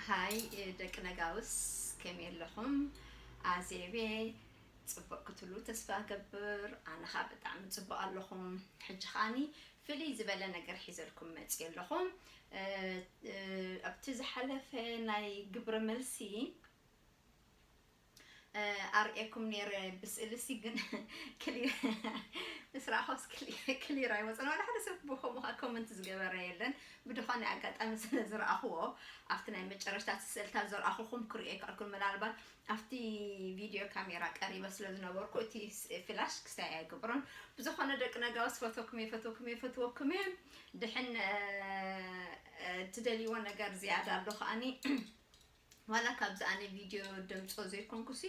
ሃይ ደቂ ነጋውስ፣ ከመይ ኣለኹም? ኣዜቤ፣ ጽቡቕ ክትሉ ተስፋ እገብር። ኣነ ኸኣ ብጣዕሚ ጽቡቕ ኣለኹም። ሕጂ ኸኣኒ ፍልይ ዝበለ ነገር ሒዘልኩም መጽየ ኣለኹ። እ፣ እ፣ ኣብቲ ዝሓለፈ ናይ ግብረ መልሲ፣ እ፣ ኣርእየኩም ነይረ ብስእልሲ፣ ግን ክሊ-፣ ምስ ረኣኹስ ክሊ-፣ ክሊር ኣይወፅን። ዋላ ሓደ ሰብ ብኸምኡ ኸኣ ኮመንት ዝገበረ የለን። ብድኾነ ኣጋጣሚ ስለ ዝረኣኽዎ፣ ኣብቲ ናይ መጨረሽታ እቲ ስእልታት ዘርኣኹኹም ክርእዮ ኣይከኣልኩን። ምናልባት ኣብቲ ቪድዮ ካሜራ ቀሪበ ስለ ዝነበርኩ፣ እቲ ስ-፣ ፍላሽ ክሳይ ኣይገብሮን። ብዝኾነ ደቂ ነጋውስ፣ ፈትወኩም እየ፣ ፈትወኩም እየ፣ ፈትወኩም እየ። ድሕን፣ እ፣ እ፣ ትደልይዎ ነገር ዝያዳ ኣሎ ከኣኒ፣ ዋላ ካብዚ ኣነ ቪድዮ ደምጾ ዘይኮንኩሲ፣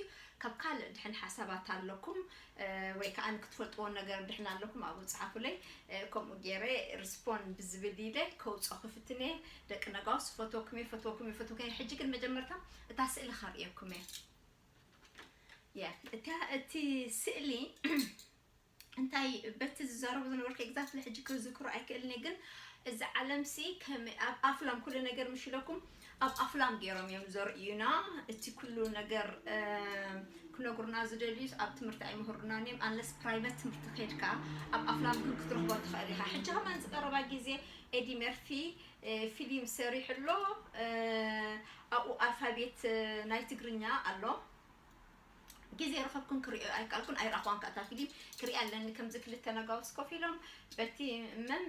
ካብ ካልእ ድሕን ሓሳባት ኣለኩም፣ እ፣ ወይ ከኣ ክትፈልጥዎ ነገር ድሕን ኣለኩም፣ ኣብኡ ጸሓፉለይ። እ፣ ከምኡ ገይረ ሪስፖንድ ብዝብል ኢለ ከውጾ ክፍትን እየ። ደቂ ነጋውስ፣ ፈትወኩም እየ፣ ፈትወኩም እየ፣ ፈትወኩም እየ። ሕጂ ግን መጀመርታ እታ ስእሊ ከርእየኩም እየ። ያ፣ እታ፣ እቲ ስእሊ እንታይ በቲ ዝዛረቦ ዝነበርኩ ኤግዛክትሊ ሕጂ ክዝክሮ ኣይክእልን እየ፣ ግን እዚ ዓለምሲ ከም ኣብ ኣፍላም ኩሉ ነገር ምሽ ኢለኩም ኣብ ኣፍላም ገይሮም እዮም ዘርእዩና። እቲ ኩሉ ነገር፣ እ፣ ክነግሩና ዝደልዩ ኣብ ትምህርቲ ኣይምህሩናን እዮም፣ ኣንለስ ፕራይቨት ትምህርቲ ከይድካ ኣብ ኣፍላም ግን ክትረኽቦ ትኽእል ኢኻ። ሕጂ ከማን ዝቀረባ ግዜ ኤዲ መርፊ፣ እ፣ ፊልም ሰሪሑ ኣሎ፣ እ፣ ኣብኡ ኣልፋቤት፣ እ፣ ናይ ትግርኛ ኣሎ። ግዜ ረኸብኩን ክሪኦ ኣይከኣልኩን፣ ኣይረኣኽዋን ከኣ እታ ፊልም። ክሪኣ ኣለኒ፣ ከምዚ ክልተ ነጋውስ ኮፍ ኢሎም በቲ መም-፣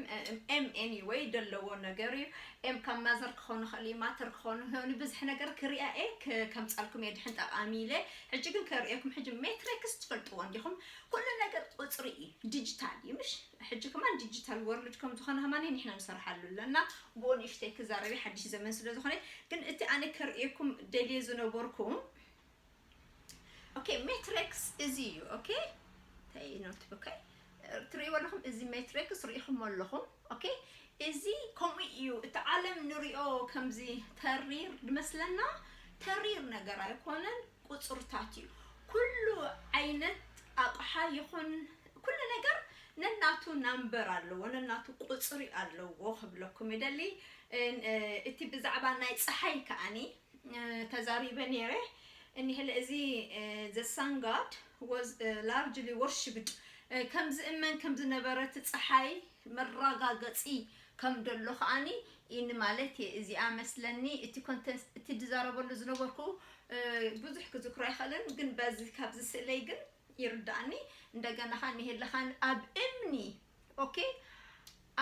ኤም ኤኒወይ ደለዎ ነገር እዩ። ኤም ካብ ማዘር ክኾኑ ይኽእሉ እዩ፣ ማተር ክኾኑ ይኽእሉ፣ ብዙሕ ነገር ክሪኣ እየ፣ ክ-፣ ከምጻልኩም እየ ድሕን ጠቓሚ ኢለ። ሕጂ ግን ከርእየኩም፣ ሕጂ ሜትሪክስ ትፈልጥዎ እንዲኹም፣ ኩሉ ነገር ቁጽሪ እዩ፣ ዲጂታል እዩ፣ ምሽ? ሕጂ ከማን ዲጂታል ወርልድ ከም ዝኾነ ከማን ንሕና ንሰርሓሉ ኣለና። ብኡ ንእሽተይ ክዛረብ እየ፣ ሓድሽ ዘመን ስለ ዝኾነ። ግን እቲ ኣነ ከርእየኩም ደልየ ዝነበርኩ፣ ኦኬ፣ ሜትሪክስ እዚ እዩ። ኦኬ፣ እንታይ እዩ ኖትቡከይ? ትርእይዎ ኣለኹም፣ እዚ ሜትሪክስ ርኢኹም ኣለኹም። ኦኬ፣ እዚ ከምኡ እዩ። እቲ ዓለም ንሪኦ ከምዚ ተሪር ዝመስለና፣ ተሪር ነገር ኣይኮነን፣ ቁጽርታት እዩ። ኩሉ ዓይነት ኣቕሓ ይኹን ኩሉ ነገር ነናቱ ናምበር ኣለዎ፣ ነናቱ ቁጽሪ ኣለዎ ክብለኩም ይደሊ። እ፣ እ፣ እቲ ብዛዕባ ናይ ጸሓይ ከኣኒ፣ እ፣ ተዛሪበ ነይረ። እኒህለ እዚ፣ እ፣ the sun god was, እ፣ largely worshipped፣ እ፣ ከም ዝእመን ከም ዝነበረ እቲ ጸሓይ መረጋገጺ ከም ደሎ ከኣኒ ኢኒ ማለት እየ። እዚኣ መስለኒ እቲ ኮንተንስ፣ እቲ ዝዛረበሉ ዝነበርኩ፣ እ፣ ብዙሕ ክዝክሮ ኣይኽእልን፣ ግን በዚ ካብዚ ስእለይ ግን ይርዳእኒ። እንደገና ኸኣ እኒሄ ኣለኻን ኣብ እምኒ፣ ኦኬ፣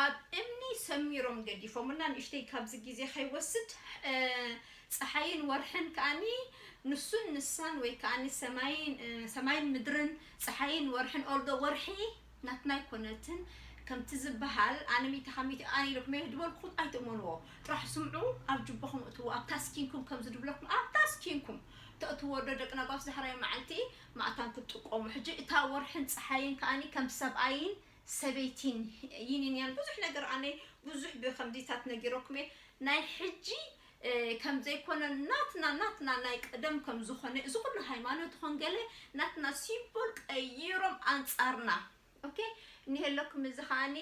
ኣብ እምኒ ሰሚሮም ገዲፎምና። ንእሽተይ ካብዚ ግዜ ከይወስድ፣ እ፣ ጸሓይን ወርሕን ከኣኒ ንሱን ንሳን ወይ ከኣኒ ሰማይን፣ እ፣ ሰማይን ምድርን ጸሓይን ወርሕን፣ ኦልዶ ወርሒ ናትና ኣይኮነትን። ከምቲ ዝበሃል ኣነ ሚእቲ ካብ ሚእቲ ኣነ ኢለኩም እየ ድበልኩኹም ኣይትእመንዎ። ጥራሕ ስምዑ፣ ኣብ ጅቦኹም እትዎ፣ ኣብ ታስኪንኩም ከምዚ ድብለኩም ኣብ ታስኪንኩም ተእትዎ ዶ ደቂ ነጋውስ ዳሕራይ መዓልቲ ማእታን ክትጥቀሙ። ሕጂ እታ ወርሕን ጸሓይን ከኣኒ ከም ሰብኣይን ሰበይቲን ይንንያን ብዙሕ ነገር ኣነ ብዙሕ ብከምዚታት ነጊረኩም እየ። ናይ ሕጂ፣ እ፣ ከም ዘይኮነ ናትና፣ ናትና ናይ ቀደም ከም ዝኾነ እዚ ኩሉ ሃይማኖት ይኹን ገለ ናትና ሲምቦል ቀይሮም ኣንጻርና። ኦኬ፣ እኒሀለኩም እዚ ከኣኒ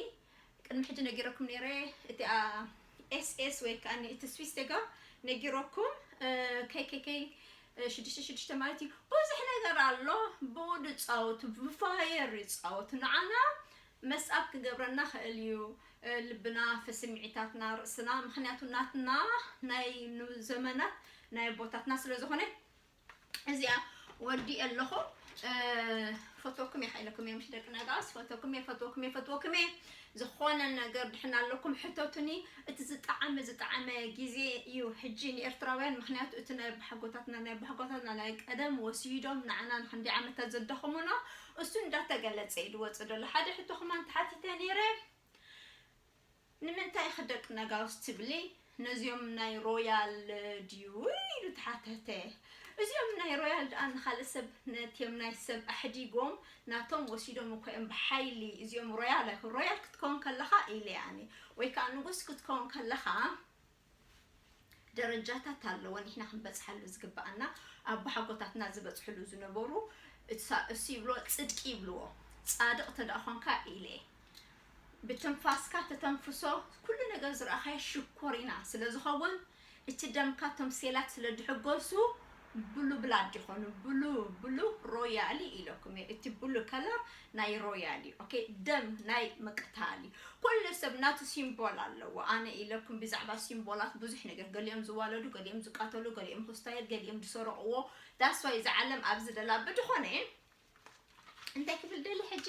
ቅድሚ ሕጂ ነጊረኩም ነይረ። እቲኣ ኤስ ኤስ ወይ ከኣኒ እቲ ስዊስ ዜጋ ነጊረኩም፣ እ፣ ኬይ ኬይ ኬይ፣ እ፣ ሽዱሽተ ሽዱሽተ ማለት እዩ። ብዙሕ ነገር ኣሎ። ብኡ ዝጻወቱ፣ ብፋየር ይጻወቱ። ንዓና መስኣብ ክገብረና ክእል እዩ፣ እ፣ ልብና፣ ፈ-፣ ስምዒታትና፣ ርእስና። ምኽንያቱ ናትና ናይ ኑ-፣ ዘመናት ናይ ኣቦታትና ስለ ዝኾነ እዚኣ ወዲኤ ኣለኹ። እ፣ ፈትወኩም እየ፣ ሓይለኩም እየ፣ ምሽ ደቂ ነጋውስ፣ ፈትወኩም እየ፣ ፈትወኩም እየ፣ ፈትወኩም እየ። ዝኾነ ነገር ድሕን ኣለኩም ሕተቱኒ። እቲ ዝጠዓመ፣ ዝጠዓመ ግዜ እዩ ሕጂ ንኤርትራውያን፣ ምኽንያቱ እቲ ናይ ኣቦሓጎታትና፣ ናይ ኣቦሓጎታትና ናይ ቀደም ወሲዶም ንዓና ንክንደይ ዓመታት ዘዳኸሙና፣ እሱ እንዳተገለጸ እዩ ዝወጽእ ዘሎ። ሓደ ሕቶ ከማን ተሓቲተ ነይረ። ንምንታይ ኢኺ ደቂ ነጋውስ ትብሊ? ነዚኦም ናይ ሮያል ድዩ ኢሉ ተሓተተ። እዚኦም ናይ ሮያል ደኣ ንኻልእ ሰብ፣ ነቲኦም ናይ ሰብ ኣሕዲጎም ናቶም ወሲዶም እኮ እዮም ብሓይሊ። እዚኦም ሮያል ኣይኮ-፣ ሮያል ክትከውን ከለኻ ኢለ ኣነ፣ ወይ ከኣ ንጉስ ክትከውን ከለኻ ደረጃታት ኣለዎ፣ ንሕና ክንበጽሓሉ ዝግብኣና፣ ኣቦሓጎታትና ዝበጽሕሉ ዝነበሩ። እሳ-፣ እሱ ይብልዎ፣ ጽድቂ ይብልዎ። ጻድቕ ተደኣ ኾንካ ኢለ፣ ብትንፋስካ ተተንፍሶ፣ ኩሉ ነገር ዝረኣኻዮ ሽኮሪና ስለ ዝኸውን፣ እቲ ደምካ እቶም ሴላት ስለ ድሕጎሱ ብሉ ብላድ ይኾኑ። ብሉ ብሉ ሮያሊ ኢለኩም እየ። እቲ ብሉ ከለር ናይ ሮያሊ፣ ኦኬ፣ ደም ናይ ምቅታል እዩ። ኩሉ ሰብ ናቱ ሲምቦል ኣለዎ። ኣነ ኢለኩም ብዛዕባ ሲምቦላት ብዙሕ ነገር፣ ገሊኦም ዝዋለዱ፣ ገሊኦም ዝቃተሉ፣ ገሊኦም ሆስታይል፣ ገሊኦም ዝሰረቕዎ። ዳስዋይ እዚ ዓለም ኣብዚ ደላ ብድኾነ እንታይ ክብል ደሊ ሕጂ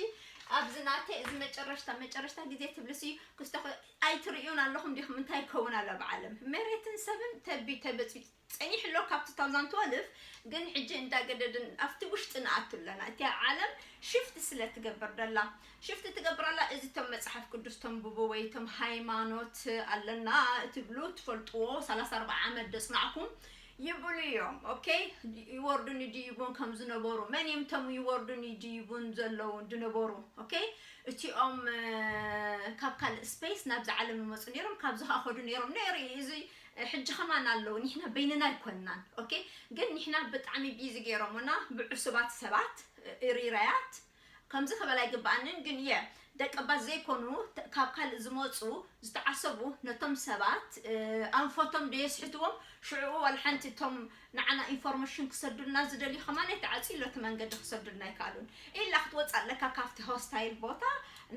ኣብዚ ናተይ እዚ መጨረሽታ መጨረሽታ ግዜ ትብልሲ ክስተኸ ኣይትርእዩን ኣለኹም ዲኹም? እንታይ ይከውን ኣሎ ብዓለም መሬትን ሰብን ተቢ ተበፂ ጸኒሕ ኣሎ ካብ two thousand twelve። ግን ሕጂ እንዳገደድን ኣብቲ ውሽጢ ንኣቱ ኣለና። እቲ ዓለም ሽፍት ስለ ትገብር ደላ ሽፍት ትገብር ኣላ። እዚ ቶም መጽሓፍ ቅዱስ ተንብቡ ወይ ቶም ሃይማኖት ኣለና ትብሉ ትፈልጥዎ ሰላሳ ኣርባዓ ዓመት ደጽናዕኩም ይብሉ እዮም። ኦኬ፣ ይወርዱን ይድይቡን ከም ዝነበሩ፣ መን እዮም እቶም ይወርዱን ይድይቡን ዘለዉ ዝነበሩ? ኦኬ፣ እቲኦም እ፣ ካብ ካልእ ስፔስ ናብዚ ዓለም ይመፁ ነይሮም፣ ካብዚ ከዓ ከዱ ነይሮም። ነይሩ እዩ። እዚ እ፣ ሕጂ ከማን ኣለዉ። ንሕና በይንና ኣይኮንናን። ኦኬ፣ ግን ንሕና ብጣዕሚ ቢዚ ገይሮምና ብዕሱባት ሰባት እ፣ እሪራያት ከምዚ ክበል ኣይግባኣንን፣ ግን የ ደቀባት ዘይኮኑ ተ- ካብ ካልእ ዝመፁ ዝተዓሰቡ ነቶም ሰባት እ፣ ኣንፈቶም ዶ የስሕትዎም? ሽዕኡ ዋላ ሓንቲ እቶም ንዓና ኢንፎርሜሽን ክሰዱልና ዝደልዩ ከማን ተዓፅዩ ኣሎ። እቲ መንገዲ ክሰዱልና ኣይከኣሉን። ኢላ ክትወፅእ ኣለካ ካብቲ ሆስታይል ቦታ፣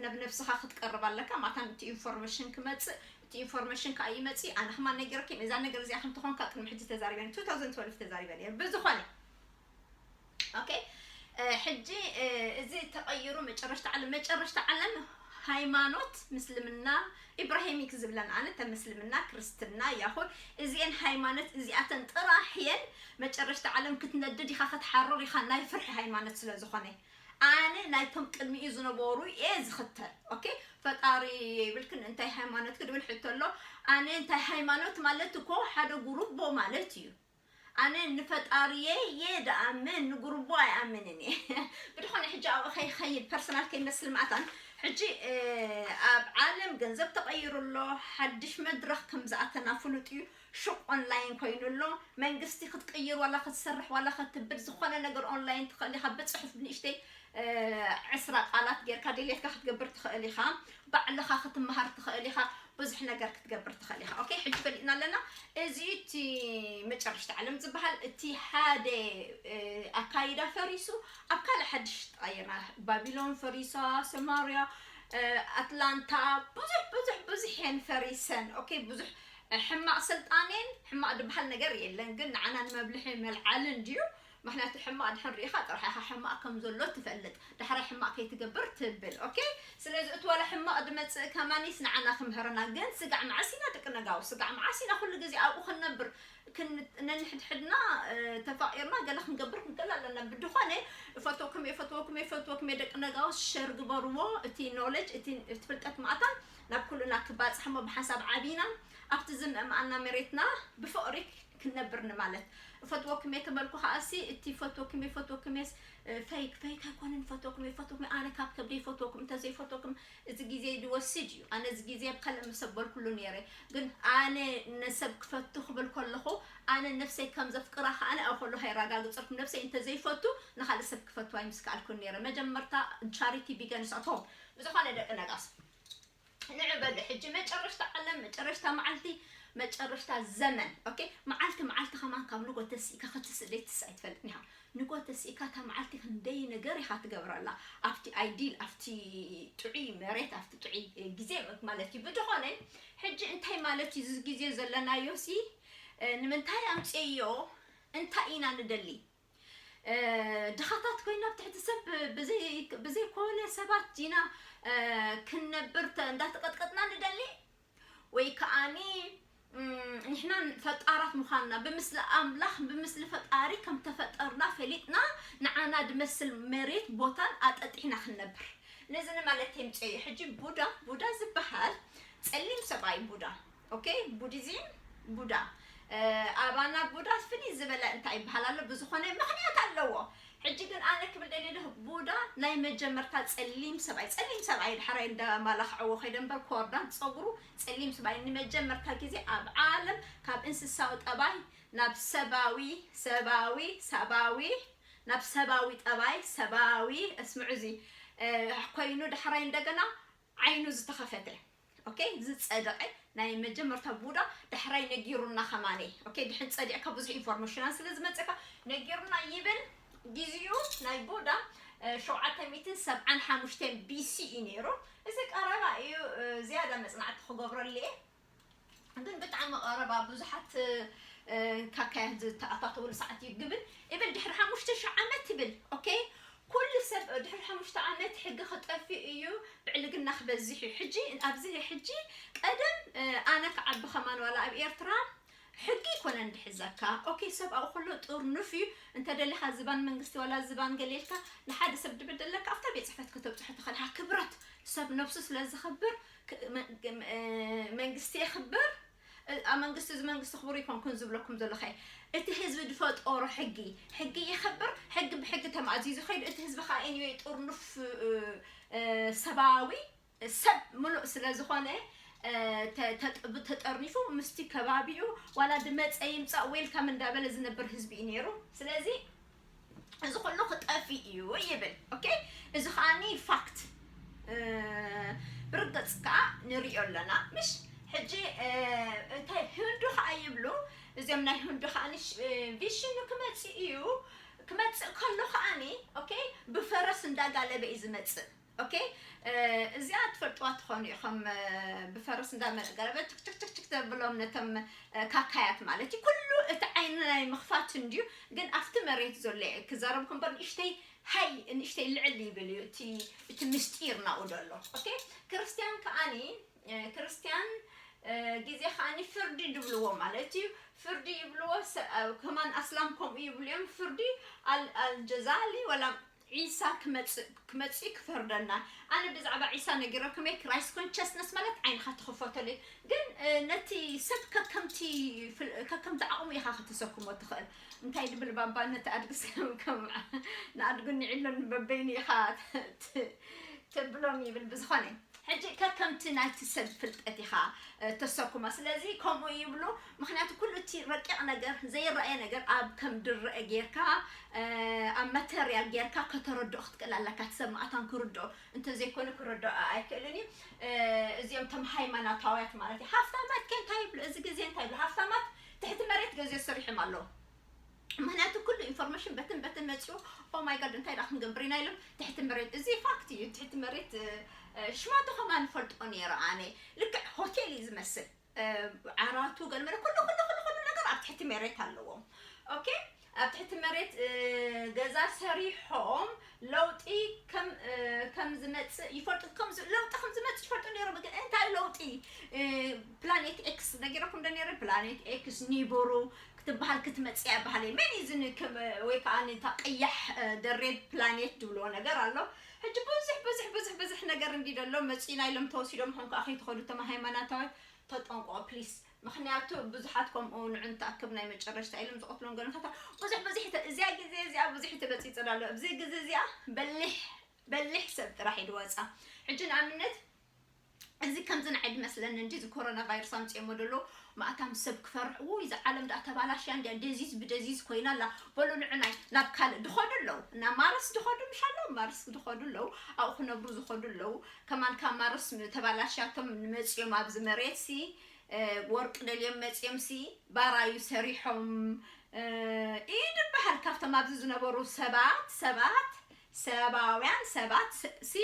ናብ ነብስኻ ክትቀርብ ኣለካ። ማታን እቲ ኢንፎርሜሽን ክመፅእ፣ እቲ ኢንፎርሜሽን ከዓ ይመፅእ። ኣነ ከማን ነጊረኪ እዛ ነገር እዚኣ ከም ትኾንካ ቅድሚ ሕጂ ተዛሪበ two thousand twelve ተዛሪበ ነይረ። ብዝኾነ ኦኬ፣ እ፣ ሕጂ እ፣ እዚ ተቐይሩ መጨረሽታ ዓለም መጨረሽታ ዓለም ሃይማኖት ምስልምና ኢብራሂሚክ ዝብለን ኣነ ተ ምስልምና ክርስትና ያኹን እዚአን ሃይማኖት እዚኣተን ጥራሕ የን መጨረሽታ ዓለም ክትነድድ ኢኻ ክትሓርር ኢኻ ናይ ፍርሒ ሃይማኖት ስለ ዝኾነ ኣነ ናይቶም ቅድሚኡ ዝነበሩ እየ ዝኽተል። ኦኬ፣ ፈጣሪ ይብልክን እንታይ ሃይማኖት ክድብል ሕቶ ኣሎ። ኣነ እንታይ ሃይማኖት ማለት እኮ ሓደ ጉሩቦ ማለት እዩ። ኣነ ንፈጣሪየ እየ ደኣምን ንጉርቦ ኣይኣምንን እየ። ብድኾነ ሕጂ ኣብኡ ከይኸይድ ፐርሰናል ከይመስል ማእታን ሕጂ እ፣ ኣብ ዓለም ገንዘብ ተቐይሩ ኣሎ። ሓድሽ መድረኽ ከም ዝኣተና ፍሉጥ እዩ። ሹቕ ኦንላይን ኮይኑ ኣሎ። መንግስቲ ክትቅይር ዋላ ክትሰርሕ ዋላ ክትብል ዝኾነ ነገር ኦንላይን ትኽእል ኢኻ። ብፅሑፍ ብንእሽተይ እ፣ ዕስራ ቃላት ጌርካ ድሌትካ ክትገብር ትኽእል ኢኻ። ባዕልኻ ክትመሃር ትኽእል ኢኻ። ብዙሕ ነገር ክትገብር ትኽእል ኢኻ። ኦኬ፣ ሕጂ ፈሊጥና ኣለና። እዚ እቲ መጨረሽታ ዓለም ዝበሃል እቲ ሓደ እ፣ ኣካይዳ ፈሪሱ ኣብ ካልእ ሓድሽ ተቐይርና። ባቢሎን ፈሪሳ፣ ሰማርያ፣ እ፣ ኣትላንታ፣ ብዙሕ ብዙሕ ብዙሕ የን ፈሪሰን። ኦኬ፣ ብዙሕ እ፣ ሕማቕ ስልጣኔን ሕማቕ ዝበሃል ነገር የለን፣ ግን ንዓና ንመብልሒ መልዓሊ እንድዩ። ምክንያቱ ሕማቕ ድሕን ርኢኻ ጥራሕ ኢኻ ሕማቕ ከም ዘሎ ትፈልጥ። ዳሕራይ ሕማቕ ከይትገብር ትብል። ኦኬ፣ ስለዚ እቲ ዋላ ሕማቕ ድመጽእ ከማኒስ ንዓና ክምህረና። ግን ስጋዕ መዓስ ኢና ደቂ ነጋው? ስጋዕ መዓስ ኢና ኩሉ ግዜ ኣብኡ ክንነብር? ክን-፣ ነንሕድሕድና እ፣ ተፋቒርና ገለ ክንገብር ክንክእል ኣለና። ብድኾነ እፈትወኩም እየ፣ እፈትወኩም እየ፣ እፈትወኩም እየ ደቂ ነጋው። ሸር ግበርዎ። እቲ ኖሌጅ እቲ እቲ ፍልጠት ማእታ ናብ ኩሉና ክባጽሕ እሞ ብሓንሳብ ዓቢና ኣብቲ ዝምእምኣና መሬትና ብፍቕሪ ክንነብር ንማለት። እፈትወኩም እየ ተበልኩ ከኣሲ እቲ ፈትወኩም እየ ፈትወኩም እየስ እ፣ ፈይክ ፈይክ ኣይኮነን። ፈትወኩም እየ ፈትወኩም እየ። ኣነ ካብ ከብደይ ፈትወኩም እንተዘይፈትወኩም እዚ ግዜ ይወስድ እዩ። ኣነ እዚ ግዜ ብከልእ ምሰበልኩሉ ነይረ። ግን ኣነ ነሰብ ክፈቱ ክብል ከለኹ ኣነ ነፍሰይ ከም ዘፍቅራ ከኣነ ኣብ ከለኹ የረጋግፀልኩም። ነፍሰይ እንተዘይፈቱ ንካልእ ሰብ ክፈቱ ኣይምስከኣልኩን ነይረ። መጀመርታ ቻሪቲ ቢገንስ ኣቶም ብዝኾነ ደቂ ነጋስ ንዑ በሉ ሕጂ መጨረሽታ ዓለም መጨረሽታ መዓልቲ መጨረሽታ ዘመን። ኦኬ፣ መዓልቲ መዓልቲ ከማን ካብ ንጎ ተስኢካ ክትስእ ዘይትስእ ኣይትፈልጥን ኢኻ። ንጎ ተስኢካ እታ መዓልቲ ክንደይ ነገር ኢኻ ትገብረላ ኣብቲ ኣይዲል ኣብቲ ጥዑይ መሬት ኣብቲ ጥዑይ ግዜ ማለት እዩ። ብድኾነ ሕጂ እንታይ ማለት እዩ እዚ ግዜ ዘለናዮ ሲ ንምንታይ ኣምፅዮ እንታይ ኢና ንደሊ? ድኻታት ኮይና ኣብ ትሕቲ ሰብ ብዘይ ብዘይኮነ ሰባት ዲና ክንነብር ተ- እንዳተቐጥቀጥና ንደሊ ወይ ከዓኒ ንሕና ፈጣራት ምዃንና ብምስሊ ኣምላኽ ብምስሊ ፈጣሪ ከም ተፈጠርና ፈሊጥና ንዓና ድመስል መሬት ቦታን ኣጠጢሕና ክንነብር ነዚ ንማለት የምፅኦ እዩ። ሕጂ ቡዳ ቡዳ ዝበሃል ፀሊም ሰብኣይ ቡዳ ኦኬ ቡዲዝም ቡዳ ኣባና ቡዳ ፍልይ ዝበለ እንታይ ይበሃል ኣሎ ብዝኾነ ምኽንያት ኣለዎ። ሕጂ ግን ኣነ ክብል ደልየ ቡዳ ናይ መጀመርታ ፀሊም ሰብኣይ ፀሊም ሰብኣይ ድሓራይ እንዳማላኽዐዎ ከይደ እምበር ኮርዳን ፀጉሩ ፀሊም ሰብኣይ ንመጀመርታ ግዜ ኣብ ዓለም ካብ እንስሳዊ ጠባይ ናብ ሰባዊ ሰባዊ ሰባዊ ናብ ሰባዊ ጠባይ ሰባዊ እስምዑ እዚ ኮይኑ ድሓራይ እንደገና ዓይኑ ዝተኸፈተ ኦኬ፣ ዝጸደቐ ናይ መጀመርታ ቡዳ ዳሕራይ ነጊሩና ከማነ። ኦኬ፣ ድሕን ጸዲቕካ ብዙሕ ኢንፎርሜሽናን ስለ ዝመጸካ ነጊሩና ይብል። ግዚኡ ናይ ቡዳ ሸውዓተ ሚእትን ሰብዓን ሓሙሽተን ቢሲ እዩ ነይሩ። እዚ ቀረባ እዩ። ዝያዳ መጽናዕቲ ክገብረሉ እየ። ግን ብጣዕሚ ቀረባ ብዙሓት ካካያት ዝተኣታተውሉ ሰዓት እዩ። ግብል ኢብል ድሕሪ ሓሙሽተ ሽሕ ዓመት ይብል። ኦኬ፣ ኩሉ ሰብ ድሕሪ ሓሙሽተ ዓመት ሕጊ ክጠፍእ እዩ፣ ብዕልግና ክበዝሕ እዩ። ሕጂ ኣብዚ ሕጂ ቀደም ኣነ ክዓቢ ከማን ዋላ ኣብ ኤርትራ ሕጊ ይኮነን ድሕዘካ። ኦኬ፣ ሰብ ኣብኡ ከሎ ጥርኑፍ እዩ። እንተ ደሊኻ ዝባን መንግስቲ ዋላ ዝባን ገሌልካ ንሓደ ሰብ ድብል ደለካ ኣብታ ቤት ጽሕፈት ከተብጽሖ ትኽእል። ክብረት ሰብ ነብሱ ስለ ዝኸብር መንግስቲ የኽብር። ኣብ መንግስቲ እዚ መንግስቲ ክቡር ይኮንኩን ዝብለኩም ዘለኹ፣ እቲ ህዝቢ ዝፈጠሮ ሕጊ ሕጊ ይኸብር። ሕጊ ብሕጊ ተማእዚዙ ኸይዱ፣ እቲ ህዝቢ ከዓ ኤኒወይ ጥርኑፍ ሰብኣዊ ሰብ ምሉእ ስለ ዝኾነ ተጠርኒፉ ምስቲ ከባቢኡ ዋላ ድመፀ ይምፃእ ዌልካም እንዳበለ ዝነብር ህዝቢ እዩ ነይሩ። ስለዚ እዚ ኩሉ ክጠፍእ እዩ ይብል። ኦኬ፣ እዚ ከዓኒ ፋክት ብርግፅ ከዓ ንሪኦ ኣለና። ምሽ ሕጂ እንታይ ህንዱ ከዓ ይብሉ፣ እዚኦም ናይ ህንዱ ከዓኒ ቪሽኑ ክመፅእ እዩ። ክመፅእ ከሎ ከዓኒ ኦኬ፣ ብፈረስ እንዳጋለበ እዩ ዝመፅእ። ኦኬ፣ እዚኣ ትፈልጥዋ ትኾኑ ኢኹም። ብፈረስ እንዳመጋለበ ችክችክችክ ዘብሎም ነቶም ካካያት ማለት እዩ። ኩሉ እቲ ዓይኒ ናይ ምኽፋት እንድዩ፣ ግን ኣብቲ መሬት ዘሎ ክዛረብኩም እምበር ንእሽተይ ሃይ ንእሽተይ ልዕል ይብል እዩ እቲ እቲ ምስጢር ናኡ ዘሎ። ኦኬ፣ ክርስቲያን ከዓኒ ክርስቲያን ግዜ ከዓኒ ፍርዲ ድብልዎ ማለት እዩ። ፍርዲ ይብልዎ። ከማን ኣስላም ከምኡ ይብሉ እዮም። ፍርዲ ኣልጀዛሊ ወላ ዒሳ ክመፅእ ክመፅእ ክፈርደና። ኣነ ብዛዕባ ዒሳ ነጊረኩም እየ። ክራይስት ኮንሸስነስ ማለት ዓይንኻ ትኽፈተሉ እዩ። ግን ነቲ ሰብ ከከምቲ ከከምቲ ዓቕሙ ኢኻ ከተሰክሞ ትኽእል። እንታይ ድብል ባባ ነቲ ኣድግስ ንኣድጉ ንዒሎን በበይኑ ኢኻ ተብሎም ይብል። ብዝኾነ ሕጂ ከከምቲ ናይቲ ሰብ ፍልጠት ኢኻ ተሰኩማ። ስለዚ ከምኡ ይብሉ። ምክንያቱ ኩሉ እቲ ረቂቕ ነገር ዘይረኣየ ነገር ኣብ ከም ድረአ ጌርካ ኣብ ማተርያል ጌርካ ከተረድኦ ክትክእል ኣለካ። እቲ ሰብ መኣታን ክርድኦ እንተዘይኮነ ክረድኦ ኣይክእልን እዩ። እዚኦም ቶም ሃይማኖታውያት ማለት እዩ። ሃፍታማት ከ እንታይ ይብሉ? እዚ ግዜ እንታይ ይብሉ? ሃፍታማት ትሕቲ መሬት ገዝዮ ሰሪሖም ኣለዉ። ምክንያቱ ኩሉ ኢንፎርሜሽን በትን በትን መፂኡ ኦ ማይ ጋድ እንታይ ደኣ ክንገብር ኢና ኢሎም ትሕቲ መሬት። እዚ ፋክት እዩ። ትሕቲ መሬት ሽማቱ ከማን ንፈልጦ ነይረ ኣነ። ልክዕ ሆቴል እዩ ዝመስል። ዓራቱ ገለመለ ኩሉ ኩሉ ኩሉ ኩሉ ነገር ኣብ ትሕቲ መሬት ኣለዎም። ኦኬ፣ ኣብ ትሕቲ መሬት ገዛ ሰሪሖም ለውጢ ከም ከም ዝመጽእ ይፈልጡ። ከም ለውጢ ከም ዝመጽእ ይፈልጡ ነይሮም። ግን እንታይ ለውጢ? ፕላኔት ኤክስ ነጊረኩም ዶ ነይረ? ፕላኔት ኤክስ ኒቡሩ ክትበሃል ክትመጽእ እያ በሃለይ። መን እዩ ዝን ወይ ከዓ ነታ ቀያሕ ደሬድ ፕላኔት ድብልዎ ነገር ኣሎ። ሕጂ ብዙሕ ብዙሕ ብዙሕ ብዙሕ ነገር እንዲ ደሎ መጺና ኢሎም ተወሲዶም ኾን ከዓ ከይትኸዱ ተማ ሃይማኖታዊ ተጠንቆ ፕሊስ። ምክንያቱ ብዙሓት ከምኡ ንዑ ንተኣክብ ናይ መጨረሽታ ኢሎም ዝቐትሎም ገንፈታ ብዙሕ ብዙሕ እዚኣ ግዜ እዚኣ ብዙሕ ተበፂ ይፅላሎ። ኣብዚ ግዜ እዚኣ በሊሕ በሊሕ ሰብ ጥራሕ እዩ ዝወፃ። ሕጂ ንኣብነት እዚ ከምዚ ንዓይ ድመስለኒ እንጂ እዚ ኮሮና ቫይረስ ኣምፅኦሞ ደሎ ማእታም ሰብ ክፈርሕ ውይ እዚ ዓለም ዳኣ ተባላሽያ እንዲያ ደዚዝ ብደዚዝ ኮይና ኣላ። በሉ ንዑ ናይ ናብ ካልእ ድኸዱ ኣለዉ እና ማርስ ድኸዱ ምሻ ኣለዉ ማርስ ድኸዱ ኣለዉ ኣብኡ ክነብሩ ዝኸዱ ኣለዉ። ከማን ካብ ማርስ ተባላሽያቶም ንመፅኦም ኣብዚ መሬት ሲ ወርቂ ደልዮም መፅኦም ሲ ባራዩ ሰሪሖም እዩ ድበሃል። ካብቶም ኣብዚ ዝነበሩ ሰባት ሰባት ሰባውያን ሰባት ሲ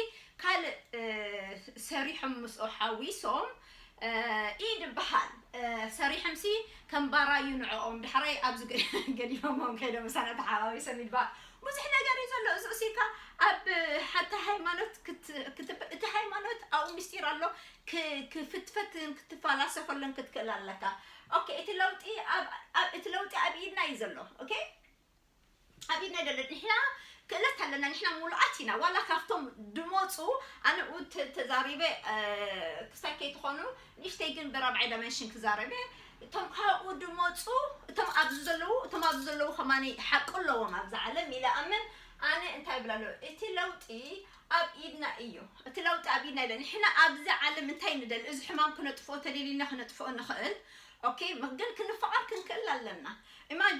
ካልእ ሰሪሖም ምስኦ ሓዊሶም እዩ ድበሃል። ሰሪሖም ሲ ከም ባራዩ ንዕኦም ዳሕራይ ኣብዚ ገዲፎሞም ከይዶም ምሳና ተሓዋዊሶም ይድበሃል። ብዙሕ ነገር እዩ ዘሎ። እዚ እሲካ ኣብ ሓቲ ሃይማኖት እቲ ሃይማኖት ኣብኡ ምስጢር ኣሎ። ክፍትፈትን ክትፈላሰፈሉን ክትክእል ኣለካ። ኦኬ፣ እቲ ለውጢ ኣብ እቲ ለውጢ ኣብ ኢድና እዩ ዘሎ። ኦኬ፣ ኣብ ኢድና እዩ ዘሎ። ንሕና ክእለት ኣለና። ንሕና ሙሉኣት ኢና። ዋላ ካብቶም ድመፁ ኣነ ኡ ተዛሪበ ክሳይ ከይትኾኑ ንእሽተይ ግን ብራብዓይ ዳይመንሽን ክዛረበ እቶም ካብኡ ድመፁ እቶም ኣብዚ ዘለዉ እቶም ኣብዚ ዘለዉ ከማኒ ሓቂ ኣለዎም ኣብዚ ዓለም ኢለ ኣምን። ኣነ እንታይ ይብል ኣሎ እቲ ለውጢ ኣብ ኢድና እዩ። እቲ ለውጢ ኣብ ኢድና ኢለ ንሕና ኣብዚ ዓለም እንታይ ንደል እዚ ሕማም ክነጥፍኦ ተደሊና ክነጥፍኦ ንኽእል። ኦኬ፣ ግን ክንፈቓር ክንክእል ኣለና።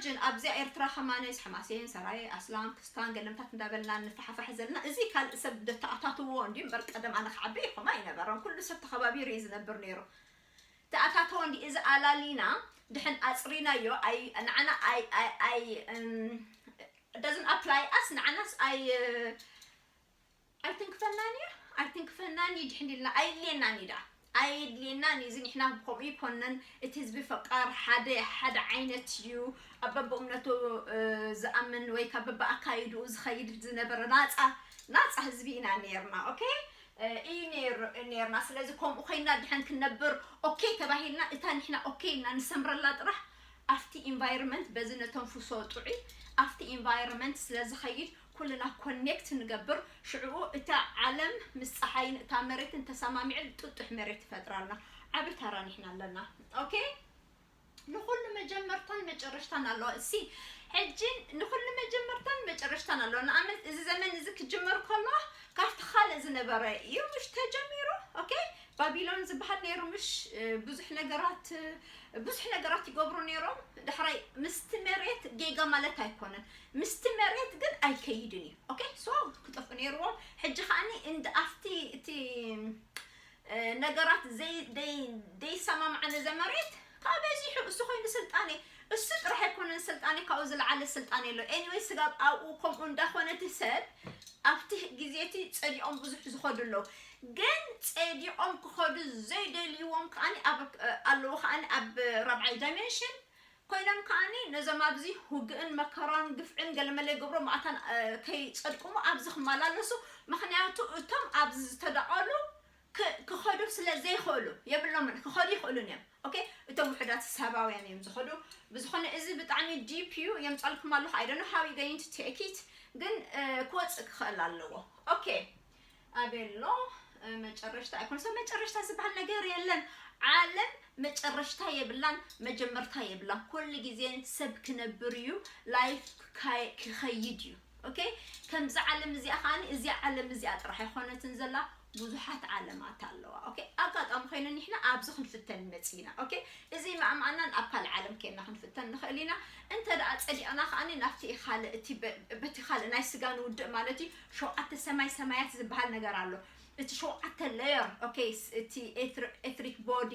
ጅን ኣብዚኣ ኤርትራ ከማነይ ሓማሴን፣ ሰራየ፣ ኣስላም፣ ክስታን፣ ገለምታት እንዳበልና ንፈሓፋሕ ዘለና። እዚ ካልእ ሰብ ደተኣታትዎ እንዲ እምበር ቀደም ኣነ ክዓቢ ይኾማ ኣይነበረን። ኩሉ ሰብ ተኸባቢሩ እዩ ዝነብር ነይሩ። ተኣታተዎ እንዲ እዚ ኣላሊና ድሕን ኣጽሪናዮ ኣይ ንዓና ኣይ ኣይ ኣይ doesn't apply us ንዓናስ ኣይ ኣይትንክፈናን እዩ ኣይትንክፈናን እዩ ድሕን ኢልና ኣይድልየናን እዩ ደኣ ኣይድልየናን እዩ። እዚ ንሕና ከምኡ ይኮነን። እቲ ህዝቢ ፈቃር ሓደ ሓደ ዓይነት እዩ። ኣብ በብእምነቱ ዝኣምን ወይ ካብ በብኣካይድኡ ዝኸይድ ዝነበረ ናፃ ናፃ ህዝቢ ኢና ነርና። ኦኬ እዩ ነርና። ስለዚ ከምኡ ኮይና ድሕን ክንነብር ኦኬ ተባሂልና እታ ንሕና ኦኬ ኢልና ንሰምረላ ጥራሕ ኣብቲ environment በዚ ነተንፍሶ ጥዑይ ኣብቲ environment ስለ ዝኸይድ ኩልና ኮኔክት ንገብር። ሽዕኡ እታ ዓለም ምስ ፀሓይን እታ መሬትን ተሰማሚዐን ጥጡሕ መሬት ትፈጥራልና። ዓቢ ታራ ንሕና ኣለና። ኦኬ ንኹሉ መጀመርታን መጨረሽታን ኣለዋ። እሲ ሕጂ ንኹሉ መጀመርታን መጨረሽታን ኣለዋ። ንኣብነት እዚ ዘመን እዚ ክጅመር ከሎ ካብቲ ካልእ ዝነበረ እዩ ምሽ ተጀሚሩ። ኦኬ ባቢሎን ዝበሃል ነይሩ ምሽ ብዙሕ ነገራት ብዙሕ ነገራት ይገብሩ ነይሮም። ዳሕራይ ምስቲ መሬት ጌጋ ማለት ኣይኮነን። ምስቲ መሬት ግን ኣይከይድን እዩ። ኦኬ ሶ ክጠፍኡ ነይርዎም። ሕጂ ከዓኒ እንድ ኣብቲ እቲ ነገራት ዘይሰማማዕነ ዘመሬት ካብ በዚሑ እሱ ኮይኑ ስልጣኔ እሱ ጥራሕ ኣይኮነን ስልጣኔ ካብኡ ዝለዓለ ስልጣኔ ኣሎ። ኤኒወይ ስጋብ ኣብኡ ከምኡ እንዳኾነ እቲ ሰብ ኣብቲ ግዜ እቲ ጸዲቖም ብዙሕ ዝኸዱ ኣለዉ። ግን ጸዲቖም ክኸዱ ዘይደልይዎም ከዓኒ ኣለዉ ከዓኒ ኣብ ራብዓይ ዳይሜንሽን ኮይኖም ከዓኒ ነዞም ኣብዚ ውግእን መከራን ግፍዕን ገለመለ ገብሮ ማዕታን ከይጸድቁሞ ኣብዚ ክመላለሱ። ምክንያቱ እቶም ኣብዚ ዝተዳቐሉ ክኸዱ ስለ ዘይኽእሉ የብሎምን። ክኸዱ ይኽእሉን እዮም። ኦኬ እቶም ውሕዳት ሰባውያን እዮም ዝኸዱ። ብዝኾነ እዚ ብጣዕሚ ዲፕ እዩ። የምጻልኩም ኣለኹ። I don't know how you going to take it ግን ክወፅእ ክኽእል ኣለዎ። ኦኬ ኣቤሎ መጨረሽታ ኣይኮን ሰብ መጨረሽታ ዝበሃል ነገር የለን። ዓለም መጨረሽታ የብላን መጀመርታ የብላን። ኩሉ ግዜ ሰብ ክነብር እዩ። ላይፍ ክኸይድ እዩ። ኦኬ ከምዚ ዓለም እዚኣ ከዓኒ እዚኣ ዓለም እዚኣ ጥራሕ ኣይኮነትን ዘላ ብዙሓት ዓለማት ኣለዋ። ኦኬ ኣጋጣሚ ኮይኑ ንሕና ኣብዚ ክንፍተን መፂና። ኦኬ እዚ ማእማናን ኣብ ካልእ ዓለም ከይና ክንፍተን ንኽእል ኢና። እንተ ደኣ ጸዲቕና ከዓኒ ናብቲ ካልእ እቲ በቲ ካልእ ናይ ስጋ ንውድእ ማለት እዩ። ሸውዓተ ሰማይ ሰማያት ዝበሃል ነገር ኣሎ። እቲ ሸውዓተ ሌየር ኦኬ እቲ ኤትሪክ ቦዲ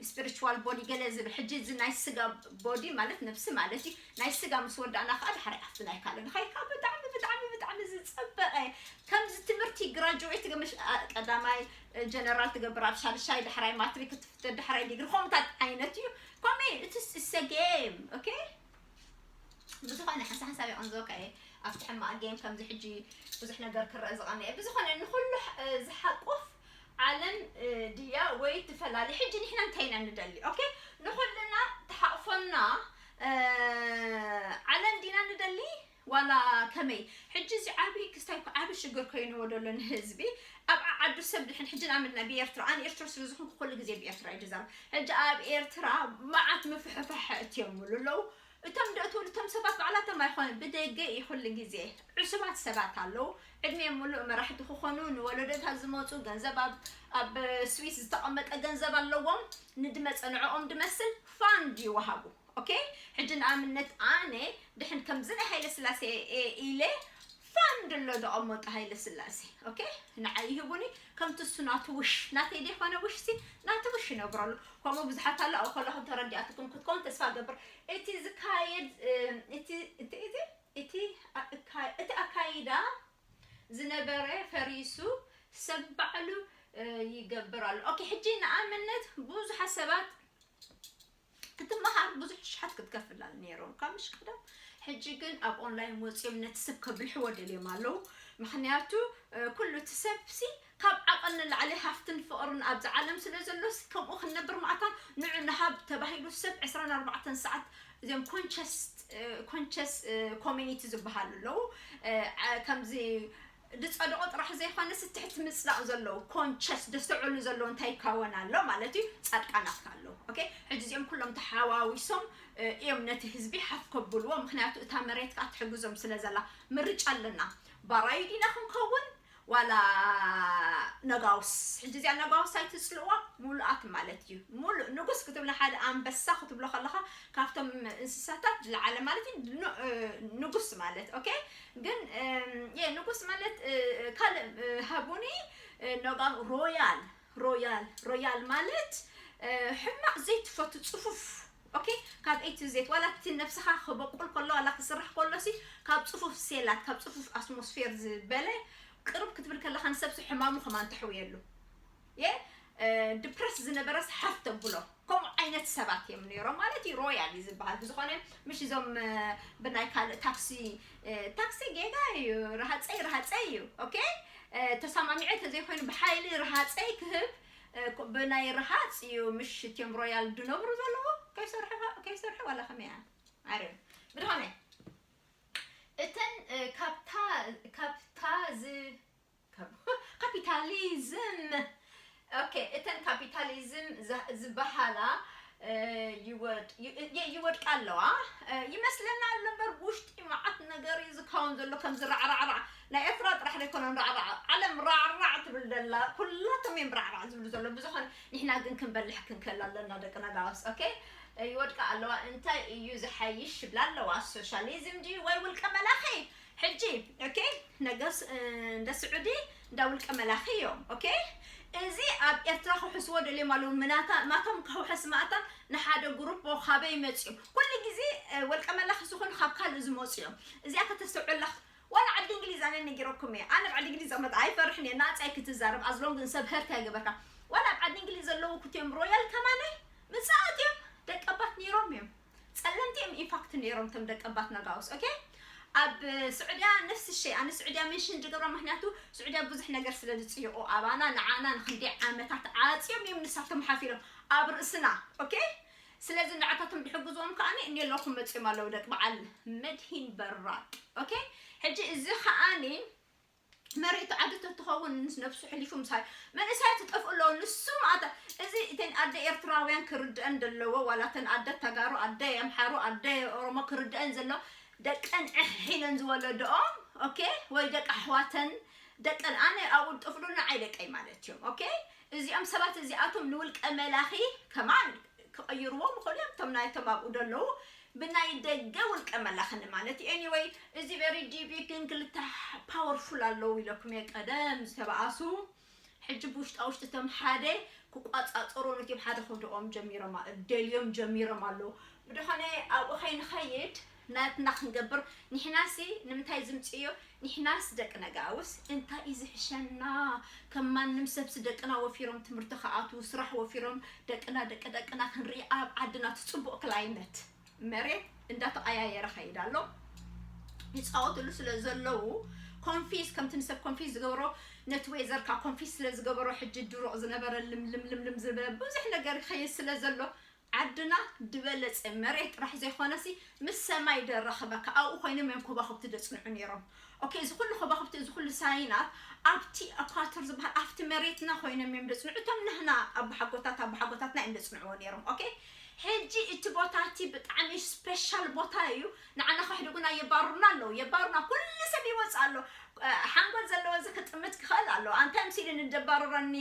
ስፒሪቹዋል ቦዲ ገለ ዝብል ሕጂ እዚ ናይ ስጋ ቦዲ ማለት ነብሲ ማለት እዩ። ናይ ስጋ ምስ ወዳእና ከዓ ድሕሪ ኣብቲ ናይ ካልእ ንኸይካ ብጣዕሚ ብጣዕሚ ብጣዕሚ ዝፀበቐ ከምዚ ትምህርቲ ግራጁዌት ገመሽ ቀዳማይ ጀነራል ትገብር ኣብ ሻድሻይ ዳሕራይ ማትሪክ ትፍተ ዳሕራይ ዲግሪ ከምታት ዓይነት እዩ። ኮሜ እቲ ሰ ጌም ኦኬ ብዝኾነ ሓንሳ ሓንሳብ ይቐንዞ ከ ኣብቲ ሕማቕ ጌም ከምዚ ሕጂ ብዙሕ ነገር ክረአ ዝቐንአ ብዝኾነ ንኩሉ ዝሓቁፍ ዓለም ድያ ወይ ትፈላለ? ሕጂ ንሕና እንታይ ኢና ንደሊ? ኦኬ ንኹልና ተሓቕፎና ዓለም ዲና ንደሊ ዋላ ከመይ? ሕጂ እዚ ዓብዪ ክስታይ ዓቢ ሽግር ኮይንዎ ደሎ ንህዝቢ ኣብ ዓዱ ሰብ ድሕን ሕጂ ንኣብነት ብኤርትራ ኣነ ኤርትራ ስለ ዝኾንኩ ኩሉ ግዜ ብኤርትራ እዩ ዝዛረብ። ሕጂ ኣብ ኤርትራ መዓት ምፍሕፋሕ እትየምሉ ኣለዉ። እቶም ደእትውሉ እቶም ሰባት ባዕላቶም ኣይኮነ ብደገ እዩ ኩሉ ግዜ ዕሱባት ሰባት ኣለዉ። ዕድሜ ሙሉእ መራሕቲ ክኾኑ ንወለዶታት ዝመፁ ገንዘብ ኣብ ኣብ ስዊስ ዝተቐመጠ ገንዘብ ኣለዎም። ንድመፀ ንዕኦም ድመስል ፋንድ ይወሃቡ። ኦኬ ሕጂ ንኣብነት ኣነ ድሕን ከምዚ ናይ ሃይለ ስላሴ ኢለ ፋንድ ኣሎ ደቐመጡ ሃይለ ስላሴ ኦኬ ንዓይ ይህቡኒ። ከምቲ እሱ ናቱ ውሽ ናተይ ደይኮነ ውሽ ሲ ናቱ ውሽ ይነብረሉ። ከምኡ ብዙሓት ኣሎ ኣብ ከለኹም ተረዲኣትኩም ክትከውን ተስፋ ገብር። እቲ ዝካየድ እቲ እቲ እቲ እቲ ኣካይዳ ዝነበረ ፈሪሱ ሰብ ባዕሉ ይገብር ኣሎ። ኦኬ ሕጂ ንኣብነት ብዙሓት ሰባት ክትመሃር ብዙሕ ሽሓት ክትከፍል ነይሮም ካብ ምሽ ቀደም። ሕጂ ግን ኣብ ኦንላይን ወፂኦም ነቲ ሰብ ከብልሕዎ ደልዮም ኣለዉ። ምክንያቱ ኩሉ እቲ ሰብ ሲ ካብ ዓቐን ንላዕሊ ሃፍትን ፍቕርን ኣብዚ ዓለም ስለ ዘሎ ሲ ከምኡ ክንነብር ማእታን ንዑ ንሃብ ተባሂሉ ሰብ ዕስራን ኣርባዕተን ሰዓት እዚኦም ኮንቸስ ኮንቸስ ኮሚኒቲ ዝበሃሉ ኣለዉ። ከምዚ ዝፀድቆ ጥራሕ ዘይኮነስ ትሕቲ ምፅዳቕ ዘለዉ ኮንቸስ ደስተውዕሉ ዘለዉ እንታይ ይካወን ኣሎ ማለት እዩ። ፃድቃናት ኣለዉ። ኦኬ ሕጂ እዚኦም ኩሎም ተሓዋዊሶም እዮም ነቲ ህዝቢ ሓፍ ከብልዎ። ምክንያቱ እታ መሬት ከዓ ትሕግዞም ስለ ዘላ ምርጫ ኣለና። ባራዩ ዲና ክንከውን ዋላ ነጋውስ። ሕጂ እዚኣ ነጋውስ ኣይትጽልእዋ፣ ሙሉኣት ማለት እዩ። ሙሉእ ንጉስ ክትብሎ፣ ሓደ ኣንበሳ ክትብሎ ከለኻ፣ ካብቶም እንስሳታት ዝለዓለ ማለት እዩ። ኑ-፣ እ፣ ንጉስ ማለት፣ ኦኬ። ግን፣ እም፣ የ ንጉስ ማለት፣ እ፣ ካልእ፣ እ፣ ሃቡኒ፣ እ፣ ነጋ-፣ ሮያል፣ ሮያል፣ ሮያል ማለት፣ እ፣ ሕማቕ ዘይትፈቱ ጽፉፍ፣ ኦኬ። ካብ ኤ ቱ ዜድ፣ ዋላ እቲ ነብስኻ ክበቁል ከሎ፣ ዋላ ክስራሕ ከሎ ሲ፣ ካብ ጽፉፍ ሴላት፣ ካብ ጽፉፍ ኣትሞስፌር ዝበለ ቅርብ ክትብል ከለኻ፣ ንሰብሲ ሕማሙ ከማን ተሕውየሉ። የ፣ እ፣ ድፕረስ ዝነበረስ ሓፍ ተብሎ። ከምኡ ዓይነት ሰባት እዮም ነይሮም ማለት እዩ። ሮያል እዩ ዝበሃል። ብዝኾነ፣ ምሽ እዞም፣ እ፣ ብናይ ካልእ ታክሲ፣ እ፣ ታክሲ ጌጋ እዩ፣ ረሃፀይ፣ ረሃፀይ እዩ። ኦኬ? እ፣ ተሰማሚዐ ተዘይኮይኑ ብሓይሊ ረሃፀይ ክህብ፣ እ፣ ኮ-፣ ብናይ ረሃፅ እዩ። ምሽ እትዮም ሮያል ድነብሩ ዘለዎ ከይሰርሑ፣ ከይሰርሑ ዋላ ከመይ እያ? ኣረ፣ ብዝኾነ፣ እተን፣ እ፣ ካብታ፣ ካብታ ዝ-፣ ካብ-፣ ካፒታሊዝም፣ ኦኬ፣ እተን ካፒታሊዝም ዝ-፣ ዝበሃላ፣ እ፣ ይወድ-፣ ይ-፣ ይ-፣ ይወድቃ ኣለዋ። እ፣ ይመስለና ኣሎ እምበር፣ ብውሽጢ መዓት ነገር እዩ ዝካውን ዘሎ፣ ከም ዝራዕራዕራዕ። ናይ ኤርትራ ጥራሕ ዘይኮነን ራዕራዕ፣ ዓለም ራዕራዕ ትብል ዘላ፣ ኩላቶም እዮም ራዕራዕ ዝብሉ ዘሎ። ብዝኾነ፣ ንሕና ግን ክንበልሕ ክንክእል ኣለና፣ ደቂ ነጋውስ። ኦኬ፣ እ፣ ይወድቃ ኣለዋ። እንታይ እዩ ዝሓይሽ ይብላ ኣለዋ? ሶሻሊዝም ድዩ ወይ ውልቀ መላኺ? ሕጂ፣ ኦኬ፣ ነገስ-፣ እ፣ እንደ ስዑዲ እንዳ ውልቀ መላኺ እዮም። ኦኬ፣ እዚ ኣብ ኤርትራ ክውሕስዎ ደልዮም ኣለዉ። ምናታ-፣ ማቶም ከውሕስ ማእታ ንሓደ ግሩፕ ካበይ መጽዮም? ኩሉ ግዜ፣ እ፣ ወልቀ መላኺ ዝኾኑ ካብ ካልእ ዝመጹ እዮም። እዚኣ ከተስተውዕላ፣ ዋላ ዓዲ እንግሊዝ ኣነ ነጊረኩም እየ። ኣነ ኣብ ዓዲ እንግሊዝ ዝቕመጥ ኣይፈርሕን እየ። ናጻይ ክትዛረብ፣ ኣዝሎም ግን ሰብ ህርት ኣይገበርካ። ዋላ ኣብ ዓዲ እንግሊዝ ዘለዉ ክትዮም ሮያል ከማነ ምጽኣት እዮም። ደቀባት ነይሮም እዮም። ጸለምቲ እዮም ኢንፋክት ነይሮም እቶም ደቀባት ነጋውስ። ኦኬ፣ ኣብ ስዑድያ ነፍሲ ሸይ። ኣነ ስዑድያ ሜንሽን ዝገብራ ምክንያቱ ስዑድያ ብዙሕ ነገር ስለ ዝጽይቑ ኣባና ንዓና ንክንደይ ዓመታት ዓጽዮም እዮም ንሳቶም ሓፊሮም ኣብ ርእስና። ኦኬ፣ ስለዚ ንዓታቶም ድሕግዝዎም ከኣ እኔ ኣለኹም መጽዮም ኣለዉ ደቂ በዓል መድሂን በራድ። ኦኬ፣ ሕጂ እዚ ከኣኒ መሬት ዓዲ ተትኸውን ምስ ነብሱ ሕሊፉ ምሳይ መንእሰያት ትጠፍኡ ኣለዉ። ንሱ ማእታ እዚ እተን ኣደ ኤርትራውያን ክርድአን ዘለዎ፣ ዋላ እተን ኣደ ተጋሩ፣ ኣደ ኣምሓሩ፣ ኣደ ኦሮሞ ክርድአን ዘሎ፣ ደቀን ዕሕ ኢለን ዝወለድኦም፣ ኦኬ፣ ወይ ደቂ ኣሕዋተን፣ ደቀን፣ ኣነ ኣብኡ ዝጠፍሉ ንዓይ ደቀይ ማለት እዮም። ኦኬ፣ እዚኦም ሰባት እዚኣቶም ንውልቀ መላኺ ከማን ክቐይርዎም ይኽእሉ እዮም። እቶም ናይቶም ኣብኡ ዘለዉ ብናይ ደገ ውልቀ መላኽን ማለት እዩ። ኤኒወይ፣ እዚ ቨሪ ዲቪ ግን ክልተ ፓወርፉል ኣለዉ ኢለኩም እየ። ቀደም ዝተበኣሱ፣ ሕጂ ብውሽጣ ውሽጢ እቶም ሓደ ክቋጻጸሩ ነቲኦም ሓደ ክህድኦም ጀሚሮም ኣ-፣ ደልዮም ጀሚሮም ኣለዉ። ብድኾነ ኣብኡ ከይንኸይድ ናትና ክንገብር፣ ንሕናሲ ንምንታይ ዝምጽእዮ? ንሕናስ ደቂ ነጋውስ እንታይ እዩ ዝሕሸና? ከም ማንም ሰብሲ ደቅና ወፊሮም ትምህርቲ ክኣትዉ፣ ስራሕ ወፊሮም ደቅና፣ ደቂ ደቅና ክንርኢ ኣብ ዓድና እቲ ጽቡቕ ክላይመት መሬት እንዳተቐያየረ ኸይድ ኣሎ። ይጻወትሉ ስለ ዘለዉ ኮንፊዝ፣ ከምቲ ንሰብ ኮንፊዝ ዝገብሮ ነቲ ዌዘር ከኣ ኮንፊዝ ስለ ዝገበሮ ሕጂ ድሩቕ ዝነበረ ልምልም ልምልም ዝበለ ብዙሕ ነገር ይኸይድ ስለ ዘሎ ዓድና ዝበለጸ መሬት ጥራሕ ዘይኮነሲ ምስ ሰማይ ደራኸበካ ኣብኡ ኮይኖም እዮም ከዋኽብቲ ደጽንዑ ነይሮም። ኦኬ፣ እዚ ኩሉ ከዋኽብቲ፣ እዚ ኩሉ ሳይናት ኣብቲ ኣኳተር ዝበሃል ኣብቲ መሬትና ኮይኖም እዮም ደጽንዑ። እቶም ንህና ኣቦሓጎታት ኣቦሓጎታትና እዮም ደጽንዕዎ ነይሮም። ኦኬ፣ ሕጂ እቲ ቦታ እቲ ብጣዕሚ ስፔሻል ቦታ እዩ። ንዓና ከሕድጉና የባርሩና ኣለዉ፣ የባርሩና። ኩሉ ሰብ ይወጽእ ኣሎ። እ፣ ሓንጎል ዘለዎ እዚ ክጥምት ክኽእል ኣሎ። ኣንታይ ምሲሉ ንደባርረኒ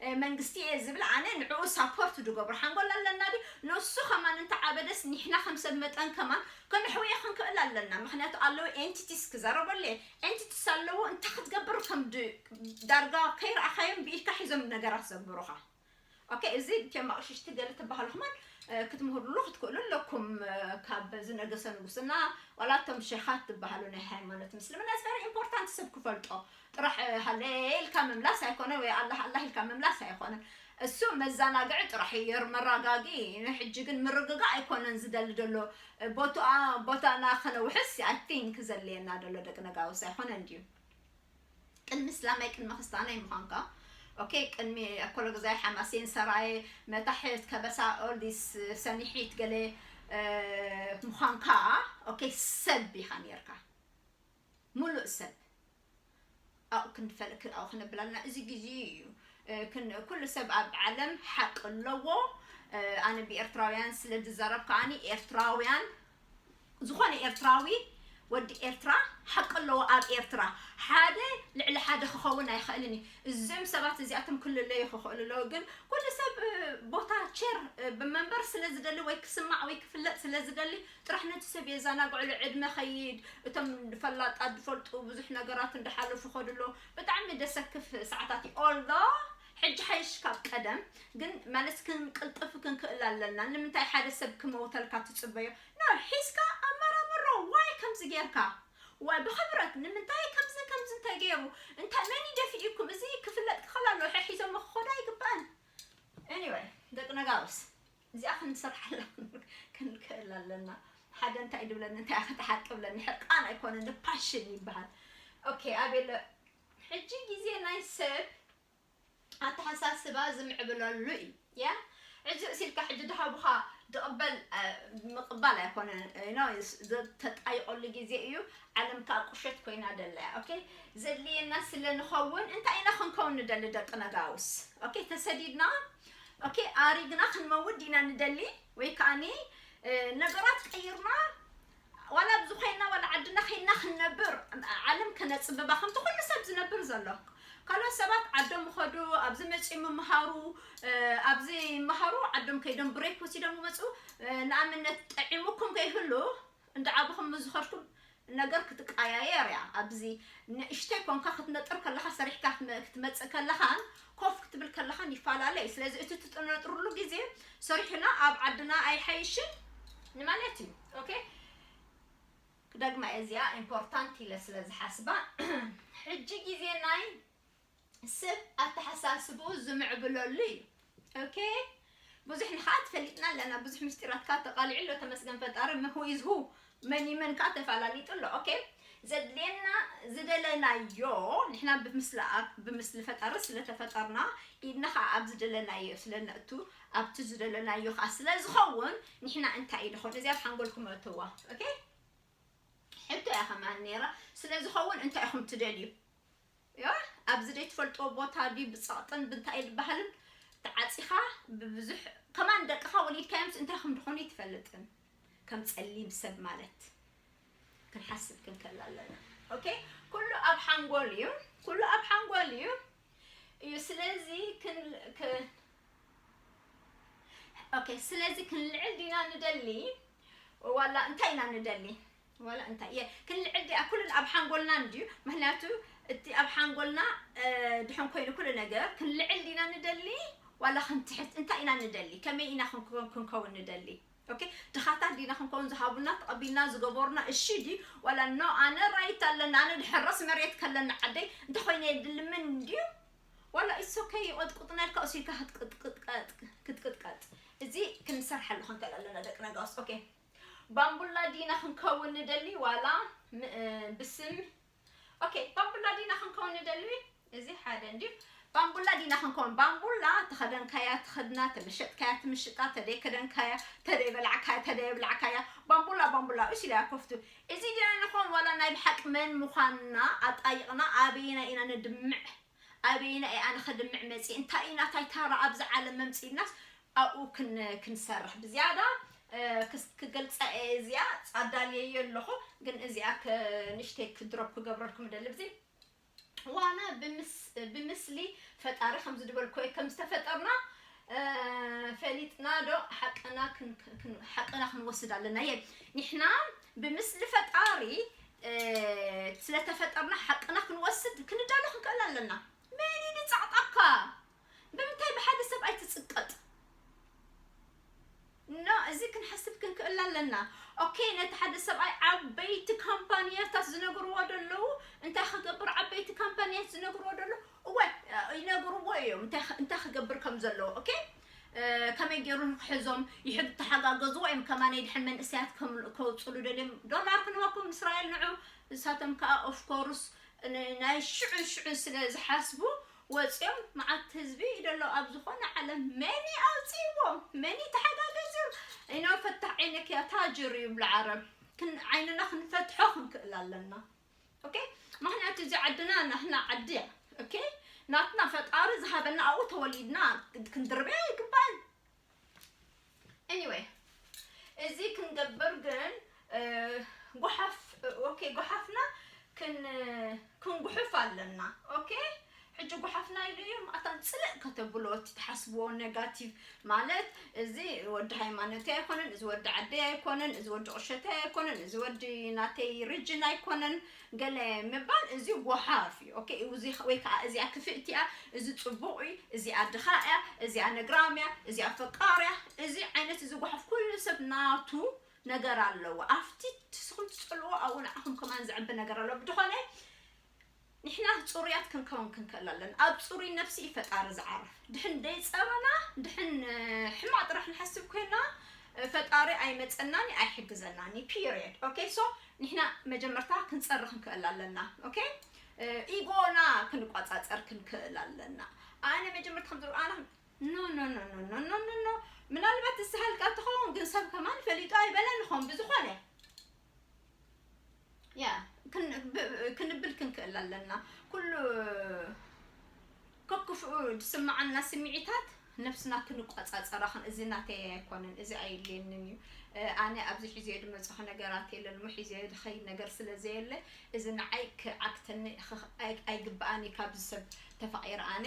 እ፣ መንግስቲ እየ ዝብል፣ ኣነ ንዕኡ ሳፖርት ዝገብሮ ሓንጎል ኣለና ድዩ? ንሱ ከማን እንተዓበደስ ንሕና ከም ሰብ መጠን ከማን ከነሕውዮ ክንክእል ኣለና። ምክንያቱ ኣለዉ ኤንቲቲስ ክዛረበሉ እየ። ኤንቲቲስ ኣለዉ እንታይ ክትገብር ከም ድ-፣ ዳርጋ ከይረኣኻዮም ብኢድካ ሒዞም ነገራት ዘንብሩኻ። ኦኬ፣ እዚ እትዮም ኣቕሽሽቲ ገለ ትበሃሉ ከማን፣ እ፣ ክትምህርሉ ክትክእሉ ኣለኩም። እ፣ ካብ ዝነገሰ ንጉስና ዋላ እቶም ሸኻት ትበሃሉ ናይ ሃይማኖት ምስልምና፣ it's very important ሰብ ክፈልጦ። ጥራሕ፣ እ፣ ሃሌ ኢልካ ምምላስ ኣይኮነን፣ ወይ ኣላህ ኣላህ ኢልካ ምምላስ ኣይኮነን። እሱ መዘናግዒ ጥራሕ እዩ፣ መረጋጊ። ንሕጂ ግን ምርግጋእ ኣይኮነን ዝደሊ ዘሎ። እ፣ ቦትኣ-፣ ቦታና ከነውሕስ፣ I think፣ ዘድልየና ዘሎ ደቂ ነጋውስ ኣይኮነን ድዩ? ቅድሚ እስላማይ፣ ቅድሚ ክርስታናይ ምዃንካ፣ ኦኬ፣ ቅድሚ ኣኮሎግዛይ፣ ሓማሴን፣ ሰራየ፣ መታሕት፣ ከበሳ፣ all this፣ ሰኒሒት፣ ገለ፣ እ፣ ምዃንካ፣ ኦኬ፣ ሰብ ኢኻ ነይርካ። ሙሉእ ሰብ። ኣብኡ ክንፈል-፣ ክ-፣ ኣብኡ ክነብል ኣለና። እዚ ግዜ እዩ። እ፣ ክን-፣ ኩሉ ሰብ ኣብ ዓለም ሓቂ ኣለዎ። እ፣ ኣነ ብኤርትራውያን ስለ ዝዛረብ ከኣኒ፣ ኤርትራውያን፣ ዝኾነ ኤርትራዊ ወዲ ኤርትራ ሓቂ ኣለዎ ኣብ ኤርትራ። ሓደ ልዕሊ ሓደ ክኸውን ኣይኽእልን እዩ። እዚኦም ሰባት እዚኣቶም ክልለዩ ክኽእሉ ኣለዎ። ግን ኩሉ ሰብ ቦታ ቸር ብመንበር ስለ ዝደሊ ወይ ክስማዕ ወይ ክፍለጥ ስለ ዝደሊ ጥራሕ ነቲ ሰብ የዘናግዕሉ። ዕድመ ኸይድ እቶም ፈላጣት ዝፈልጡ ብዙሕ ነገራት እንዳሓለፉ ኸድሎ ብጣዕሚ ደሰክፍ ሰዓታት እዩ። ኦልዶ ሕጂ ሓይሽ ካብ ቀደም ግን ማለት ክንቅልጥፍ ክንክእል ኣለና። ንምንታይ ሓደ ሰብ ክመውተልካ ትጽበዮ? ኖ ሒዝካ ኣመራምሮ። ዋይ ከምዚ ጌርካ ዋይ ብኽብረት ንምንታይ ከምዚ ከምዚ እንተገይሩ እንታይ መን ይደፊእኩም? እዚ ክፍለጥ ክኽእል ኣለዎ። ሒዞሞ ክኸዱ ኣይግባእን። Anyway ደቂ ነጋውስ እዚኣ ክንሰርሓላ ክንክእል ኣለና። ሓደ እንታይ ድብለኒ እንታይ ክትሓቂ ብለኒ ሕርቃን ኣይኮነን ፓሽን ይበሃል። ኦኬ ኣቤለ ሕጂ ግዜ ናይ ሰብ ኣተሓሳስባ ዝምዕብለሉ እዩ። ያ ሕዚ እሲልካ ሕጂ ድሃቡኻ ድቕበል ምቕባል ኣይኮነን። ተጣይቆሉ ግዜ እዩ። ዓለም ከዓ ቁሸት ኮይና ደለያ። ኦኬ ዘድልየና ስለ ንኸውን እንታይ ኢና ክንከውን ንደሊ ደቂ ነጋውስ? ኦኬ ተሰዲድና ኦኬ ኣሪግና ክንመውት ዲና ንደሊ ወይ ከዓኒ ነገራት ቀይርና ዋላ ኣብዚ ኮይና ዋላ ዓድና ከይና ክንነብር ዓለም ከነፅብባ ከምቲ ኩሉ ሰብ ዝነብር ዘሎ። ካልኦት ሰባት ዓዶም ይኸዱ፣ ኣብዚ መፅኡ ይምሃሩ፣ ኣብዚ ይምሃሩ ዓዶም ከይዶም ብሬክ ወሲዶም ይመፁ። ንኣብነት ጠዒሙኩም ከይህሉ እንዳዓበኹም ምዝኸድኩም ነገር ክትቀያየር እያ። ኣብዚ ንእሽተይ ኮንካ ክትነጥር ከለኻ ሰሪሕካ ክትመፅእ ከለኻን ኮፍ ክትብል ከለኻን ይፈላለ እዩ። ስለዚ እቲ ትጥነጥርሉ ግዜ ሰሪሕና ኣብ ዓድና ኣይሓይሽን ንማለት እዩ። ኦኬ ክደግማ እየ እዚኣ ኢምፖርታንት ኢለ ስለ ዝሓስባ ሕጂ ግዜ ናይ ሰብ ኣተሓሳስብኡ ዝምዕብለሉ እዩ። ኦኬ ብዙሕ ንኻት ፈሊጥና ኣለና። ብዙሕ ምስጢራት ካብ ተቃሊዑ ኣሎ። ተመስገን ፈጣሪ ምሁ ኢዝ ሁ መን ይመን ከዓ ተፈላለጡ ኣሎ። ኦኬ ዘድልየና ዝደለናዮ ንሕና ብምስሊ ኣብ ብምስሊ ፈጣሪ ስለተፈጠርና ኢድና ከዓ ኣብ ዝደለናዮ ስለነእቱ ኣብቲ ዝደለናዮ ከዓ ስለዝኸውን ንሕና እንታይ እዩ ድኾን እዚ ኣብ ሓንጎልኩም እትዋ። ኦኬ ሕቶ እያ ከማን ነይራ። ስለዝኸውን እንታይ ኢኹም ትደልዩ? ያ ኣብዚ ዘይትፈልጥዎ ቦታ ድዩ ብፀቕጥን ብንታይ ዝበሃልን ተዓፂኻ ብብዙሕ ከማን ደቅኻ ወሊድካዮምስ እንታይ ከም ዝኾኑ ይትፈልጥን ከም ፀሊም ሰብ ማለት ክንሓስብ ክንከል ኣለና። ኦኬ ኩሉ ኣብ ሓንጎል እዩ። ኩሉ ኣብ ሓንጎል እዩ እዩ ስለዚ ክን ኦኬ ስለዚ ክንልዕል ዲና ንደሊ ዋላ እንታይ ኢና ንደሊ ዋላ እንታይ እየ ክንልዕል ዲኣ ኩልን ኣብ ሓንጎልና እንድዩ። ምክንያቱ እቲ ኣብ ሓንጎልና ድሕን ኮይኑ ኩሉ ነገር ክንልዕል ዲና ንደሊ ዋላ ክንትሕት እንታይ ኢና ንደሊ ከመይ ኢና ክንከውን ንደሊ? ኦኬ ድኻታት ዲና ክንከውን ዝሃቡና ተቐቢልና ዝገበሩና እሺ ድዩ ዋላ ኖ ኣነ ራይት ኣለና ኣነ ድሕረስ መሬት ከለና ዓደይ እንተኮይነ የድልምን እንድዩ ዋላ ኢትስ ኦኬ ይቐጥቁጥና ኢልካ እሱ ኢልካ ክትቅጥቀጥ እዚ ክንሰርሓሉ ክንክእል ኣለና ደቂ ነጋውስ። ኦኬ ባምቡላ ዲና ክንከውን ንደሊ ዋላ ብስም ኦኬ ባምቡላ ዲና ክንከውን ንደሊ እዚ ሓደ እንድዩ። ባምቡላ ዲና ክንከውን ባምቡላ ተኸደንካያ ትኸድና ተመሸጥካያ ትምሽጣ ተደይከደንካያ ተደይበላዕካያ ተደይብላዕካያ ባምቡላ ባምቡላ እሱ ኢላ ኮፍቱ እዚ ዲና ንኸውን ዋላ ናይ ብሓቂ መን ምዃንና ኣጣይቕና ኣበየና ኢና ንድምዕ ኣበይና እየ ኣነ ከድምዕ መፂ እንታይ ኢና ታይታራ ኣብዚ ዓለም መምፂእናስ ኣብኡ ክንሰርሕ ብዝያዳ ክገልፃ እየ እዚኣ ፃዳልየዮ ኣለኹ። ግን እዚኣ ንእሽተይ ክድሮፕ ክገብረልኩም ደሊ ብዚ ዋና ብምስሊ ፈጣሪ ከምዚ ዝበልኮ ከምዝተፈጠርና ፈሊጥና ዶ ሓቅና ሓቅና ክንወስድ ኣለና እየ ንሕና ብምስሊ ፈጣሪ ስለተፈጠርና ሓቅና ክንወስድ ክንዳሎ ክንክእል ኣለና። መን እዩ ዝፃዕጣካ? ብምንታይ ብሓደ ሰብ ኣይትፅቀጥ? ኖ እዚ ክንሓስብ ክንክእል ኣለና። ኦኬ ነቲ ሓደ ሰብኣይ ዓበይቲ ካምፓንያታት ዝነግርዎ ደለዉ እንታይ ክገብር ዓበይቲ ካምፓንያት ዝነግርዎ ደሎ እወ ይነግርዎ እዮም እንታይ ክገብር ከም ዘለዎ ኦኬ ከመይ ገይሩ ንክሕዞም ይሕግ ተሓጋገዝዎ እዮም ከማነይ ድሕን መንእሰያት ከውፅሉ ደልዮም ዶላር ክንበኩም እስራኤል ንዑ እሳቶም ከዓ ኦፍኮርስ ናይ ሽዑን ሽዑን ስለ ዝሓስቡ ወፂኦም መዓት ህዝቢ ደሎ ኣብ ዝኾነ ዓለም መኒ ኣውፅዎም መኒ ተሓጋገዝዮም ኢኖ ፈታሕ ዓይነክ ያ ታጅር ይብሉ ዓረብ ዓይንና ክንፈትሖ ክንክእል ኣለና ኦኬ ምክንያቱ እዚ ዓድና ናህና ዓዲ እያ ኦኬ ናትና ፈጣሪ ዝሃበና ኣብኡ ተወሊድና ክንድርብያ ይግባል anyway እዚ ክንገብር ግን ጎሓፍ፣ ኦኬ፣ ጎሓፍና ክን ክንጉሕፍ ኣለና። ኦኬ፣ ሕጂ ጎሓፍና ኢሉ እዩ ማእታን ጽልእ ከተብሎ፣ እቲ ትሓስብዎ ኔጋቲቭ ማለት፣ እዚ ወዲ ሃይማኖተይ ኣይኮነን፣ እዚ ወዲ ዓደይ ኣይኮነን፣ እዚ ወዲ ቁሸተይ ኣይኮነን፣ እዚ ወዲ ናተይ ሪጅን ኣይኮነን፣ ገለ ምባል፣ እዚ ጎሓፍ እዩ። ኦኬ፣ እዚ ወይ ከዓ እዚኣ ክፍእቲ እያ፣ እዚ ጽቡቕ እዩ፣ እዚኣ ድኻ እያ፣ እዚኣ ነግራም እያ፣ እዚኣ ፈቃር እያ። እዚ ዓይነት እዚ ጎሓፍ ኩሉ ሰብ ናቱ ነገር ኣለዎ። ኣብቲ ንስኹም ትጸልዎ ኣብኡ ንዓኹም ከማን ዝዕቢ ነገር ኣሎ። ብድኾነ ንሕና ጽሩያት ክንከውን ክንክእል ኣለና። ኣብ ጽሩይ ነፍሲ እዩ ፈጣሪ ዝዓርፍ። ድሕን ደይጸረና፣ ድሕን ሕማቕ ጥራሕ ንሓስብ ኮይና፣ ፈጣሪ ኣይመጸናን ኣይሕግዘናን። ፒሪየድ። ኦኬ፣ ሶ ንሕና መጀመርታ ክንጸሪ ክንክእል ኣለና። ኦኬ፣ ኢጎና ክንቋጻጸር ክንክእል ኣለና። ኣነ መጀመርታ ከም ዝብሎ ኣነ ኖ ኖ ኖ ኖ ኖ ኖ ኖ ኖ ምናልባት ዝሰሃልካ ትኸውን፣ ግን ሰብ ከማን ፈሊጡ ኣይበለን ይኸውን። ብዝኾነ ያ ክን- ብ- ክንብል ክንክእል ኣለና። ኩሉ ከክፍኡ ዝስምዓና ስምዒታት ነብስና ክንቆጻጸራ ኽን እዚ ናተይ ኣይኮነን፣ እዚ ኣየድልየንን እዩ፣ ኣነ ኣብዚ ሒዘዮ ዝመጽኹ ነገራት የለን፣ ሞ ሒዘዮ ዝኸይድ ነገር ስለ ዘየለ እዚ ንዓይ ክዓግተኒ ኽ- ኣይ- ኣይግብኣን እዩ። ካብዚ ሰብ ተፋቒረ ኣነ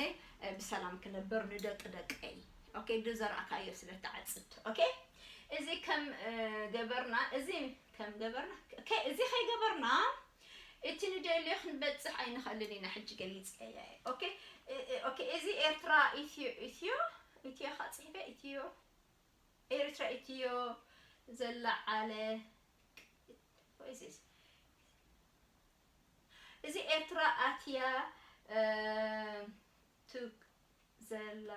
ብሰላም ክነብር ንደቂ ደቀይ። ኦኬ፣ ዝዘራእካዮ ስለ ትዓጽድ። ኦኬ፣ እዚ ከም ገበርና፣ እዚ ከም ገበርና፣ ኦኬ፣ እዚ ከይገበርና እቲ ንደልዮ ክንበጽሕ ኣይንኽእልን ኢና። ሕጂ ገሊጸ እየ። ኦኬ፣ ኦኬ፣ እዚ ኤርትራ ኢትዮ ኢትዮ ኢትዮ ካ ጽሒፈ ኢትዮ ኤርትራ ኢትዮ ዘለዓለ እዚ ኤርትራ ኣትያ ቱ ዘላ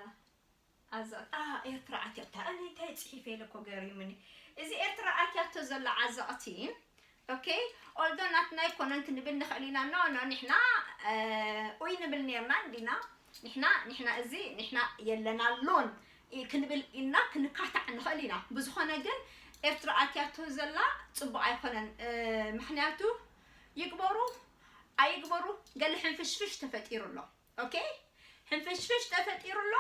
ዓዘቕቲ። ኤርትራ ኣትያታ ኣነ እንታይ ጽሒፈ ኢለ እኮ ገሪሙኒ። እዚ ኤርትራ ኣትያቶ ዘላ ዓዘቕቲ። ኦኬ፣ ኦልዶ ናትና ኣይኮነን ክንብል ንኽእል ኢና። ኖ ኖ፣ ንሕና ኡይ ንብል ነርና እንዲና። ንሕና ንሕና እዚ ንሕና የለናሉን ክንብል ኢልና ክንካታዕ ንኽእል ኢና። ብዝኾነ ግን ኤርትራ ኣትያቶ ዘላ ጽቡቕ ኣይኮነን። ምኽንያቱ ይግበሩ ኣይግበሩ ገለ ሕንፍሽፍሽ ተፈጢሩ ኣሎ። ኦኬ፣ ሕንፍሽፍሽ ተፈጢሩ ኣሎ።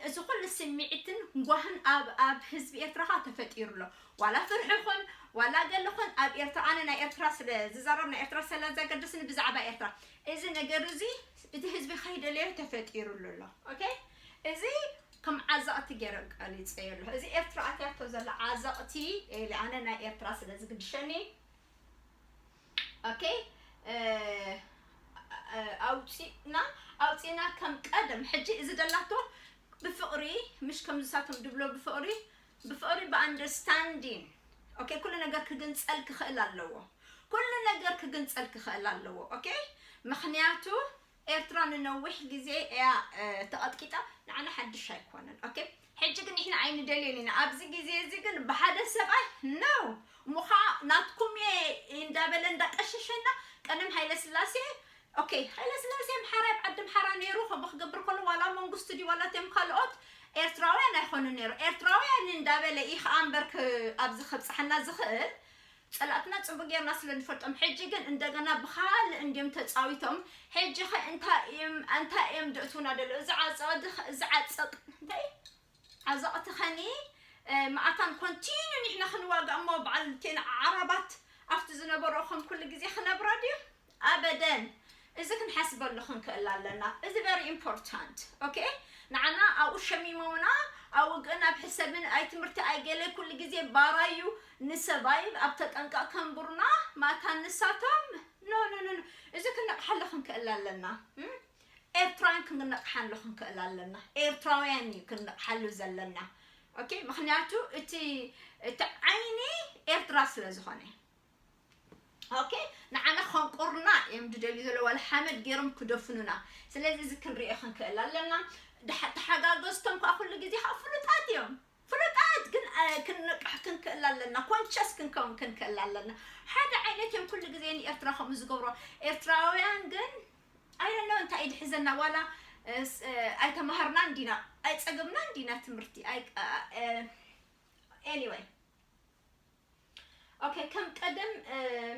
እዚ ኩሉ ስምዒትን ጓህን ኣብ ኣብ ህዝቢ ኤርትራ ኸኣ ተፈጢሩ ኣሎ። ዋላ ፍርሒ ኹን ዋላ ገለ ኹን ኣብ ኤርትራ፣ ኣነ ናይ ኤርትራ ስለ ዝዛረብ ናይ ኤርትራ ስለ ዘገድስኒ ብዛዕባ ኤርትራ፣ እዚ ነገር እዚ እቲ ህዝቢ ከይደለዮ ተፈጢሩሉ ኣሎ። ኦኬ፣ እዚ ከም ዓዘቕቲ ገይረ ቀሊጸዮ ኣለኹ። እዚ ኤርትራ ኣትያቶ ዘላ ዓዘቕቲ ኢለ ኣነ ናይ ኤርትራ ስለ ዝግድሸኒ ኦኬ፣ ኣውፂእና ኣውፂእና ከም ቀደም ሕጂ እዚ ደላቶ ብፍቕሪ፣ ምሽ ከም ዝሳቶም ድብሎ ብፍቕሪ ብፍቕሪ ብኣንደርስታንዲን። ኦኬ፣ ኩሉ ነገር ክግንፀል ክኽእል ኣለዎ። ኩሉ ነገር ክግንፀል ክኽእል ኣለዎ። ኦኬ፣ ምኽንያቱ ኤርትራ ንነዊሕ ግዜ እያ ተቐጥቂጣ፣ ንዓና ሓድሽ ኣይኮነን። ኦኬ፣ ሕጂ ግን ንሕና ኣይንደልዮን ኢና። ኣብዚ ግዜ እዚ ግን ብሓደ ሰብኣይ ነው ሙኻ ናትኩም እየ እንዳበለ እንዳቀሸሸና። ቀደም ሃይለ ስላሴ፣ ኦኬ፣ ሃይለ ስላሴ ኣምሓራ፣ ኣብ ዓዲ ኣምሓራ ነይሩ፣ ከምኡ ክገብር ከሎ ዋላ መንግስቱ ድዩ ዋላ እቶም ካልኦት ኤርትራውያን ኣይኮኑ ነይሩ። ኤርትራውያን እንዳበለ እዩ ኸኣ እምበር ክ- ኣብዚ ከብጽሓና ዝኽእል። ጸላእትና ጽቡቅ ጌርና ስለ ንፈልጦም፣ ሕጂ ግን እንደገና ብኻልእ እንድዮም ተጻዊቶም። ሕጂ ኸ እንታይ እዮም እንታይ እዮም ድእቱና ደሎ? እዚ ዓጸቕ እዚ ዓጸቕ እንታይ ዓዘቕቲ ኸኒ መኣታን ኮንቲኑ ንሕና ክንዋጋእ እሞ በዓል ቴን ዓረባት ኣብቲ ዝነበሮ ከም ኩሉ ግዜ ክነብራ ድዩ? ኣበደን። እዚ ክንሓስበሉ ክንክእል ኣለና። እዚ very important። ኦኬ፣ ንዓና ኣብኡ ሸሚሞምና ኣብ ውግእን ኣብ ሕሰብን ኣይ ትምህርቲ ኣይ ገለ ኩሉ ግዜ ባራዩ ንሰባይ ኣብ ተጠንቀቕ ከንብሩና ማታ ንሳቶም ኖ ኖ ኖ ኖ። እዚ ክንነቕሓሉ ክንክእል ኣለና። እም? ኤርትራውያን ክንነቕሓሉ ክንክእል ኣለና። ኤርትራውያን እዩ ክንነቕሓሉ ዘለና። ኦኬ፣ ምኽንያቱ እቲ እቲ ዓይኒ ኤርትራ ስለ ዝኾነ። ኦኬ፣ ንዓና ከንቁርና እዮም ዝደልዩ ዘለዉ፣ ዋላ ሓመድ ገይሮም ክደፍኑና። ስለዚ እዚ ክንሪኦ ክንክእል ኣለና። ድሓ- ተሓጋገዝቶም ከዓ ኩሉ ግዜ ከዓ ፍሉጣት እዮም። ፍሉጣት ግን እ፣ ክንነቅሕ ክንክእል ኣለና። ኮንሸስ ክንከውን ክንክእል ኣለና። ሓደ ዓይነት እዮም ኩሉ ግዜ ንኤርትራ ከምኡ ዝገብሮ። ኤርትራውያን ግን ኣይደሎ እንታይ እዩ ድሕዘና ዋላ እ፣ ስ- እ፣ ኣይተማሃርና እንዲና ኣይፀገብና እንዲና ትምህርቲ ኣይ እ፣ እ፣ ኤኒወይ ኦኬ፣ ከም ቀደም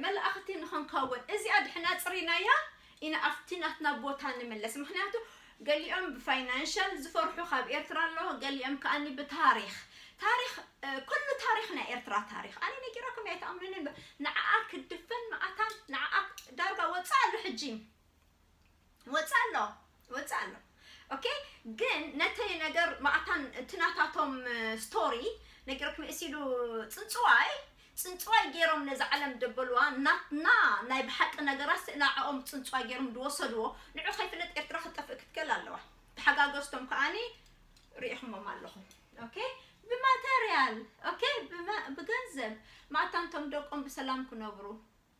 መላእኽቲ ንኽንከውን እዚኣ ድሕና ጽሪናያ ኢና ኣብቲ ናትና ቦታ ንምለስ። ምኽንያቱ ገሊኦም ብፋይናንሻል ዝፈርሑ ካብ ኤርትራ ኣለዉ፣ ገሊኦም ከኣኒ ብታሪኽ ታሪኽ እ፣ ኩሉ ታሪኽ ናይ ኤርትራ ታሪኽ ኣነ ነጊረኩም ኣይትኣምኑንን። ንዓኣ ክድፈን መዓታን ንዓኣ ዳርጋ ወፃ ኣሎ ሕጂ ወፃ ኣሎ ወፃ ኣሎ። ኦኬ ግን ነተይ ነገር መዓታን እቲ ናታቶም ስቶሪ ነጊረኩም እሲሉ ፅንፅዋይ ፅንፅዋይ ገይሮም ነዛ ዓለም ደበልዋ ናትና ናይ ብሓቂ ነገራት ንዓኦም ፅንፅዋይ ገይሮም ዝወሰድዎ ንዑ ከይፍለጥ ኤርትራ ክትጠፍእ ክትክእል ኣለዋ። ተሓጋገዝቶም ከዓኒ ርኢኹሞም ኣለኹም። ኦኬ ብማተርያል ኦኬ ብመ- ብገንዘብ ማእታንቶም ደቆም ብሰላም ክነብሩ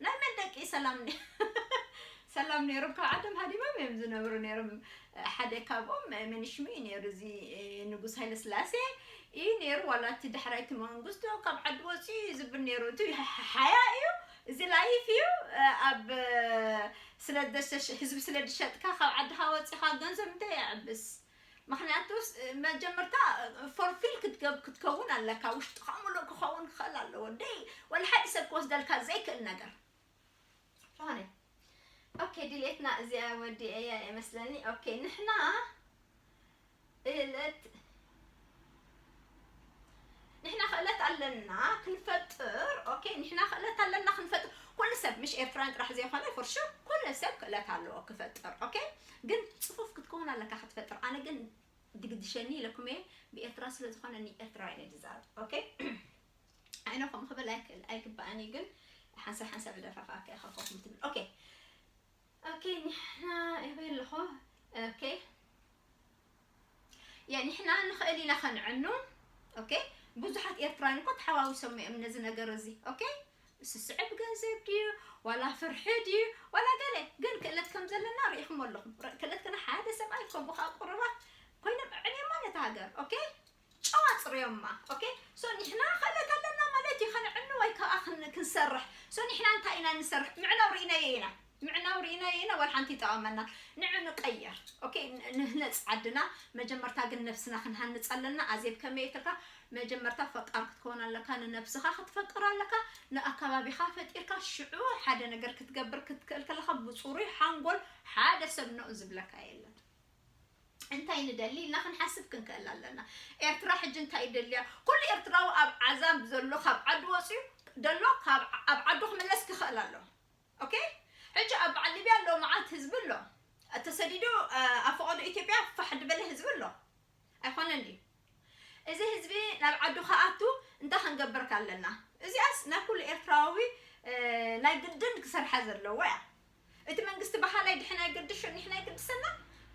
ናይ መን ደቂ ሰላም ነ- ሰላም ነይሮም ካብ ዓዶም ሃዲሞም እዮም ዝነብሩ ነይሮም። ሓደ ካብኦም መንሽሙ እዩ ነይሩ እዚ ንጉስ ሃይለ ስላሴ እዩ ነይሩ ዋላ እቲ ዳሕራይቲ መንግስቱ ካብ ዓዲ ወፂኡ እዩ ዝብል ነይሩ እቲ ሓያ እዩ። እዚ ላይፍ እዩ ኣብ ስለ ህዝቢ ስለ ዝሸጥካ ካብ ዓድኻ ወፂኻ ገንዘብ እንታይ የዕብስ? ምክንያቱ መጀመርታ ፎርፊል ክትገብ ክትከውን ኣለካ ውሽጥካ ሙሉእ ክኸውን ክኽእል ኣለዎ ደይ ወላ ሓደ ሰብ ክወስደልካ ዘይክእል ነገር ዝኾነ ኦኬ ድሌትና እዚኣ ወዲ እያ ይመስለኒ። ኦኬ ንሕና እለት ንሕና ክእለት ኣለና ክንፈጥር። ኦኬ ንሕና ክእለት ኣለና ክንፈጥር። ኩሉ ሰብ ምሽ ኤርትራን ጥራሕ ዘይኮነ for sure ኩሉ ሰብ ክእለት ኣለዎ ክፈጥር። ኦኬ ግን ፅፉፍ ክትከውን ኣለካ ክትፈጥር። ኣነ ግን ድግድሸኒ ኢለኩም እየ ብኤርትራ ስለ ዝኾነኒ ኤርትራውያን እየ ዝዛረብ። ኦኬ ኣይ ኖ ከምኡ ክብል ኣይክእል ኣይግባእን እዩ ግን ሓንሳብ ሓንሳብ ደፋፋ ከይኸፈኹም ትብል። ኦኬ ኦኬ ንሕና ይበይ ኣለኹ። ኦኬ ያ ንሕና ንኽእል ኢና ከንዕኑ። ኦኬ ብዙሓት ኤርትራውያን እኮ ተሓዋዊሶም እዮም ነዚ ነገር እዚ። ኦኬ ስስዕብ ገንዘብ ድዩ ዋላ ፍርሒ ድዩ ዋላ ገለ ግን ክእለት ከም ዘለና ርኢኹም ኣለኹም። ክእለት ከና ሓደ ሰብኣይ ከምኡ ከዓ ቁሩባት ኮይኖም ኣዕንዮማ ነታ ሃገር። ኦኬ ጨዋ ፅርዮማ። ኦኬ ሶ ንሕና ክእለት ኣለና ማለት እዩ ከነዕኑ ወይ ከዓ ክን- ክንሰርሕ። ሶ ንሕና እንታይ ኢና ንሰርሕ ምዕናው ርኢናዮ ኢና ምዕናው ርኢናዮ ኢና ወላ ሓንቲ ይጠቐመና። ንዑ ንቀየር። ኦኬ ን- ንህነፅ ዓድና። መጀመርታ ግን ነብስና ክንሃንፅ ኣለና። ኣዜብ ከመይ ትልካ መጀመርታ ፈቃር ክትከውን ኣለካ ንነብስኻ ክትፈቅር ኣለካ። ንኣካባቢኻ ፈጢርካ ሽዑ ሓደ ነገር ክትገብር ክትክእል ከለካ ብፅሩይ ሓንጎል ሓደ ሰብ ኖእ ዝብለካ የለን። እንታይ ንደሊ ኢልና ክንሓስብ ክንክእል ኣለና። ኤርትራ ሕጂ እንታይ ይደልያ? ኩሉ ኤርትራዊ ኣብ ዓዛብ ዘሎ ካብ ዓዱ ወፅዩ ደሎ ካብ ኣብ ዓዱ ክምለስ ክኽእል ኣሎ። ኦኬ ሕጂ ኣብ በዓል ሊብያ ኣሎ መዓት ህዝቢ ኣሎ ተሰዲዱ ኣብ ፈቐዶ ኢትዮጵያ ፋሕ ዝበለ ህዝቢ ኣሎ ኣይኮነን ድዩ? እዚ ህዝቢ ናብ ዓዱ ክኣቱ እንታይ ክንገብር ኣለና? እዚኣስ ናይ ኩሉ ኤርትራዊ ናይ ግድን ክሰርሓ ዘለዎ እያ። እቲ መንግስቲ በሃላይ ድሕን ኣይገድሽ ንሕና ይገድሰና።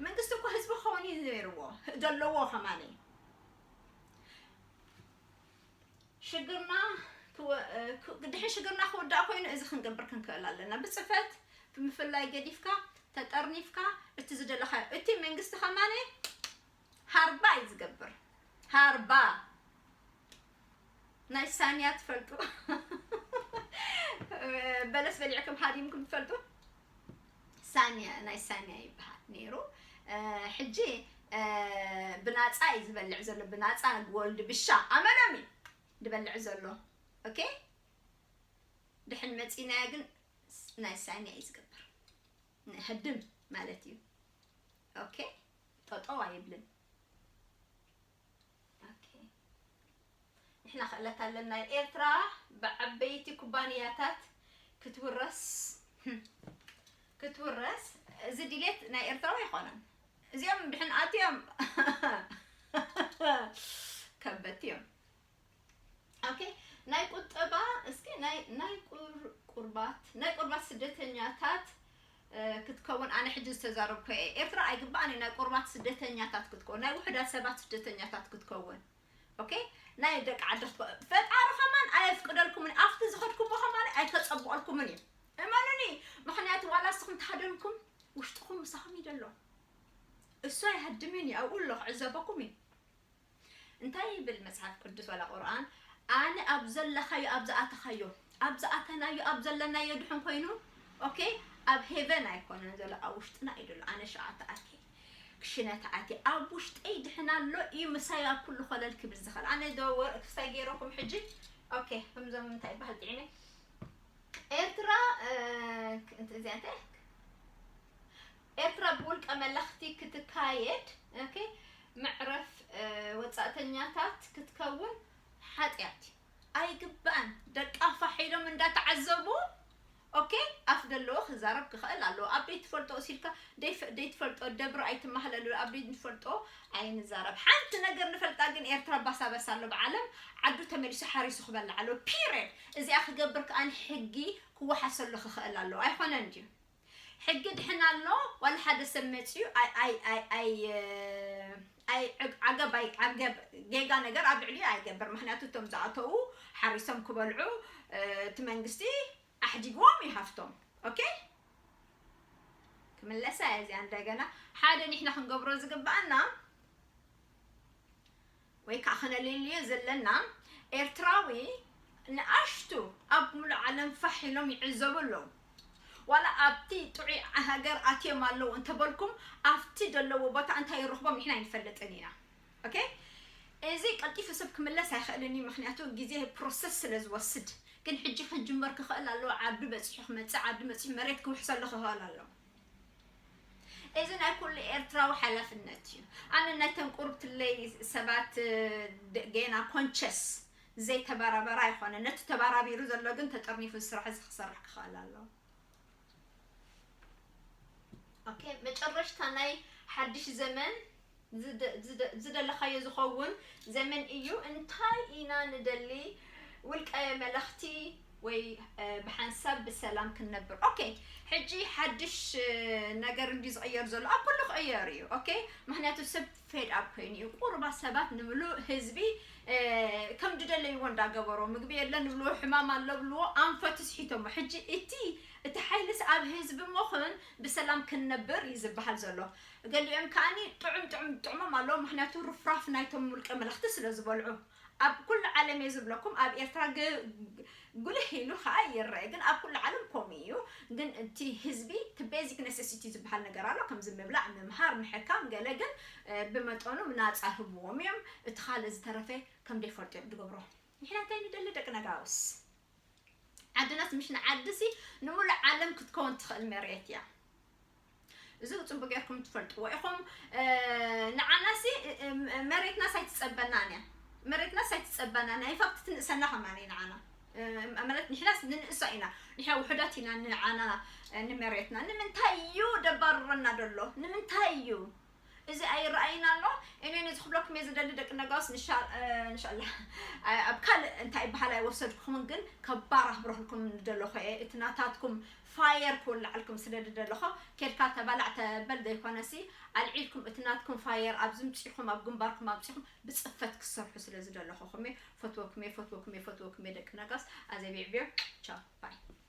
መንግስቲ እኮ ህዝቢ ክኸውን እዩ ነይርዎ ዘለዎ ከማኒ ሽግርና ድሕን ሽግርና ክውዳእ ኮይኑ እዚ ክንገብር ክንክእል ኣለና። ብፅፈት ብምፍላይ ገዲፍካ ተጠርኒፍካ እቲ ዝደለካ እቲ መንግስቲ ከማኒ ሃርባ እዩ ዝገብር። ሃርባ ናይ ሳንያ ትፈልጡ በለስ በሊዕኩም ሃዲምኩም ትፈልጡ? ሳንያ ናይ ሳንያ ይበሃል ነይሩ። ሕጂ ብናፃ እዩ ዝበልዕ ዘሎ ብናፃ ወልድ ብሻ ኣመሎም እዩ ዝበልዕ ዘሎ። ኦኬ ድሕን መፂናያ ግን ናይ ሳንያ እዩ ዝገብር። ህድም ማለት እዩ። ኦኬ ጠጠው ኣይብልን። ኦኬ ንሕና ክእለት ኣለና። ኤርትራ ብዓበይቲ ኩባንያታት ክትውረስ ክትውረስ እዚ ድሌት ናይ ኤርትራዊ ኣይኮነን። እዚኦም ድሕን ኣትዮም ከበቲ እዮም። ኦኬ ናይ ቁጠባ እስኪ ናይ ናይ ቁር- ቁርባት ናይ ቁርባት ስደተኛታት ክትከውን ኣነ ሕጂ ዝተዛረብኩ እየ። ኤርትራ ኣይግባእን እዩ ናይ ቁርባት ስደተኛታት ክትከውን ናይ ውሕዳት ሰባት ስደተኛታት ክትከውን። ኦኬ ናይ ደቂ ዓዲ ክትከውን ፈጣሪ ከማን ኣየፍቅደልኩምን ኣብቲ ዝኸድኩሞ ከማን ኣይከፀብቐልኩምን እዩ። እመኑኒ ምክንያቱ ዋላ ንስኹም ተሃደምኩም ውሽጥኹም ምሳኹም እዩ ዘሎ። እሱ ኣይሃድምን እዩ ኣብኡ ኣሎ ክዕዘበኩም እዩ። እንታይ ይብል መፅሓፍ ቅዱስ ዋላ ቁርኣን ኣነ ኣብ ዘለኻዮ ኣብ ዝኣተኻዮ ኣብ ዝኣተናዮ ኣብ ዘለናዮ ድሕን ኮይኑ ኦኬ ኣብ ሄቨን ኣይኮነን ዘሎ ኣብ ውሽጥና እዩ ዘሎ ኣነ ሸዓ ተኣቴ ክሽነ ተኣቴ ኣብ ውሽጠይ ድሕን ኣሎ እዩ ምሳይ ኣብ ኩሉ ኮለል ክብል ዝኽእል ኣነ ዶ ክስታይ ገይረኩም ሕጂ ኦኬ ከምዞም እንታይ ይበሃል ጥዒመ ኤርትራ እዚኣ እንታይ ኤርትራ ብውልቀ መለኽቲ ክትካየድ መዕረፍ ወፃእተኛታት ክትከውን ሓጢኣት ኣይግባእን። ደቃ ፋሕ ኢሎም እንዳተዓዘቡ፣ ኦኬ፣ ኣፍ ዘለዎ ክዛረብ ክኽእል ኣለዎ። ኣብ ደይትፈልጦ ሲልካ ደይፍ-፣ ደይትፈልጦ ደብሪ ኣይትማህለሉ። ኣብ ደይትፈልጦ ኣይንዛረብ። ሓንቲ ነገር ንፈልጣ ግን፣ ኤርትራ ባሳበሳ ኣሎ ብዓለም፣ ዓዱ ተመሊሱ ሓሪሱ ክበልዕ ኣለዎ። ፒሪድ። እዚኣ ክገብር ከኣ ሕጊ ክወሓሰሉ ክኽእል ኣለዎ። ኣይኾነን ድዩ? ሕጊ ድሕን ኣሎ። ዋላ ሓደ ሰብ መፅዩ ኣይ ኣይ ኣይ ኣይ ኣይ ዕግ-፣ ዓገብ ኣይ ዓገብ ጌጋ ነገር ኣብ ልዕሊኡ ኣይገብር። ምክንያቱ እቶም ዝኣተዉ ሓሪሶም ክበልዑ፣ እ፣ እቲ መንግስቲ ኣሕዲግዎም ይሃፍቶም። ኦኬ፣ ክምለሳ እየ እዚኣ እንደገና። ሓደ ንሕና ክንገብሮ ዝግባኣና ወይ ከዓ ክነልልዮ ዘለና፣ ኤርትራዊ ንኣሽቱ ኣብ ሙሉእ ዓለም ፋሕ ኢሎም ይዕዘቡ ኣለዉ። ዋላ ኣብቲ ጥዑይ ሃገር ኣትዮም ኣለዉ እንተበልኩም፣ ኣብቲ ዘለዎ ቦታ እንታይ ይረኽቦም ንሕና ኣይንፈልጥን ኢና። ኦኬ፣ እዚ ቀልጢፉ ሰብ ክምለስ ኣይኽእልን እዩ፣ ምክንያቱ ግዜ ፕሮሰስ ስለ ዝወስድ። ግን ሕጂ ክጅመር ክኽእል ኣለዎ። ዓዱ በፂሑ ክመፅእ፣ ዓዱ መፂሑ መሬት ክውሕሰሉ ክኽእል ኣለዎ። እዚ ናይ ኩሉ ኤርትራዊ ሓላፍነት እዩ። ኣነ ናይተን ቁርብትለይ ሰባት፣ እ፣ ደ-፣ ገና ኮንቸስ ዘይተበራበራ ኣይኮነ። ነቲ ተበራቢሩ ዘሎ ግን ተጠርኒፉ ስራሕ እዚ ክሰርሕ ክኽእል ኣለዎ። ኦኬ፣ መጨረሽታ ናይ ሓድሽ ዘመን ዝደ-፣ ዝደ-፣ ዝደለኻዮ ዝኸውን ዘመን እዩ። እንታይ ኢና ንደሊ? ውልቀ መለኽቲ ወይ፣ እ፣ ብሓንሳብ ብሰላም ክንነብር። ኦኬ፣ ሕጂ ሓድሽ፣ እ፣ ነገር እንዲ ዝቕየር ዘሎ፣ ኣብ ኩሉ ክቕየር እዩ። ኦኬ፣ ምክንያቱ ሰብ ፌድ ኣፕ ኮይኑ እዩ። ቁሩባ ሰባት ንምሉእ ህዝቢ፣ እ፣ ከም ዝደለይዎ እንዳገበሮ፣ ምግቢ የለን ንብልዎ፣ ሕማም ኣሎ ብልዎ፣ ኣንፈቱ ስሒቶሞ። ሕጂ እቲ፣ እቲ ሓይልስ ኣብ ህዝቢ ምኹን ብሰላም ክንነብር እዩ ዝበሃል ዘሎ። ገሊኦም ከኣኒ ጥዑም ጥዑም ጥዑሞም ኣለዎ፣ ምክንያቱ ርፍራፍ ናይቶም ውልቀ መለኽቲ ስለ ዝበልዑ። ኣብ ኩሉ ዓለም እየ ዝብለኩም፣ ኣብ ኤርትራ ግ-፣ ጉልህ ኢሉ ከዓ ይረአ፣ ግን ኣብ ኩሉ ዓለም ከምኡ እዩ። ግን እቲ ህዝቢ እቲ ቤዚክ ነሰሲቲ ዝበሃል ነገር ኣሎ፣ ከምዚ ምብላዕ፣ ምምሃር፣ ምሕካም፣ ገለ ግን፣ እ፣ ብመጠኑ ናፃ ህብዎም እዮም። እቲ ካልእ ዝተረፈ ከም ዘይፈልጡ እዮም ዝገብሮ። ንሕና እንታይ ንደሊ ደቂ ነጋውስ? ዓድናስ ምሽ ንዓድሲ ንሙሉእ ዓለም ክትከውን ትኽእል መሬት እያ። እዚ ጽቡቅ ጌርኩም ትፈልጥዎ ኢኹም። እ፣ ንዓናሲ፣ እ፣ እ፣ መሬትናስ ኣይትጸበናን እያ። መሬትናስ ኣይትጸበናን እያ። ኢንፋክት ትንእሰና ከማን እዩ ንዓና። እ፣ ማለት ንሕናስ ንንእሶ ኢና። ንሕና ውሑዳት ኢና ንዓና፣ እ፣ ንመሬትና። ንምንታይ እዩ ደባርረና ደሎ? ንምንታይ እዩ? እዚ ኣይረኣይን ኣሎ። እኔ ነዚ ክብለኩም እየ ዝደሊ ደቂ ነጋውስ፣ ንሻ-፣ እ፣ እንሻላ፣ እ፣ ኣብ ካልእ እንታይ ይበሃል ኣይወሰድኩምን፣ ግን ከባራ ክብረኽልኩም ንደለኹ እየ። እቲ ናታትኩም ፋየር ክውልዓልኩም ስለ ዝደለኹ፣ ኬድካ ተባላዕ ተበል ዘይኮነሲ፣ ኣልዒልኩም እቲ ናትኩም ፋየር ኣብ ዝምፂኹም፣ ኣብ ግንባርኩም ኣብፂኹም ብፅፈት ክሰርሑ ስለ ዝደለኹኹም እየ። ፈትወኩም እየ፣ ፈትወኩም እየ፣ ፈትወኩም እየ ደቂ ነጋውስ። ኣዘይ ቢዕቢዮ፣ ቻው፣ ባይ።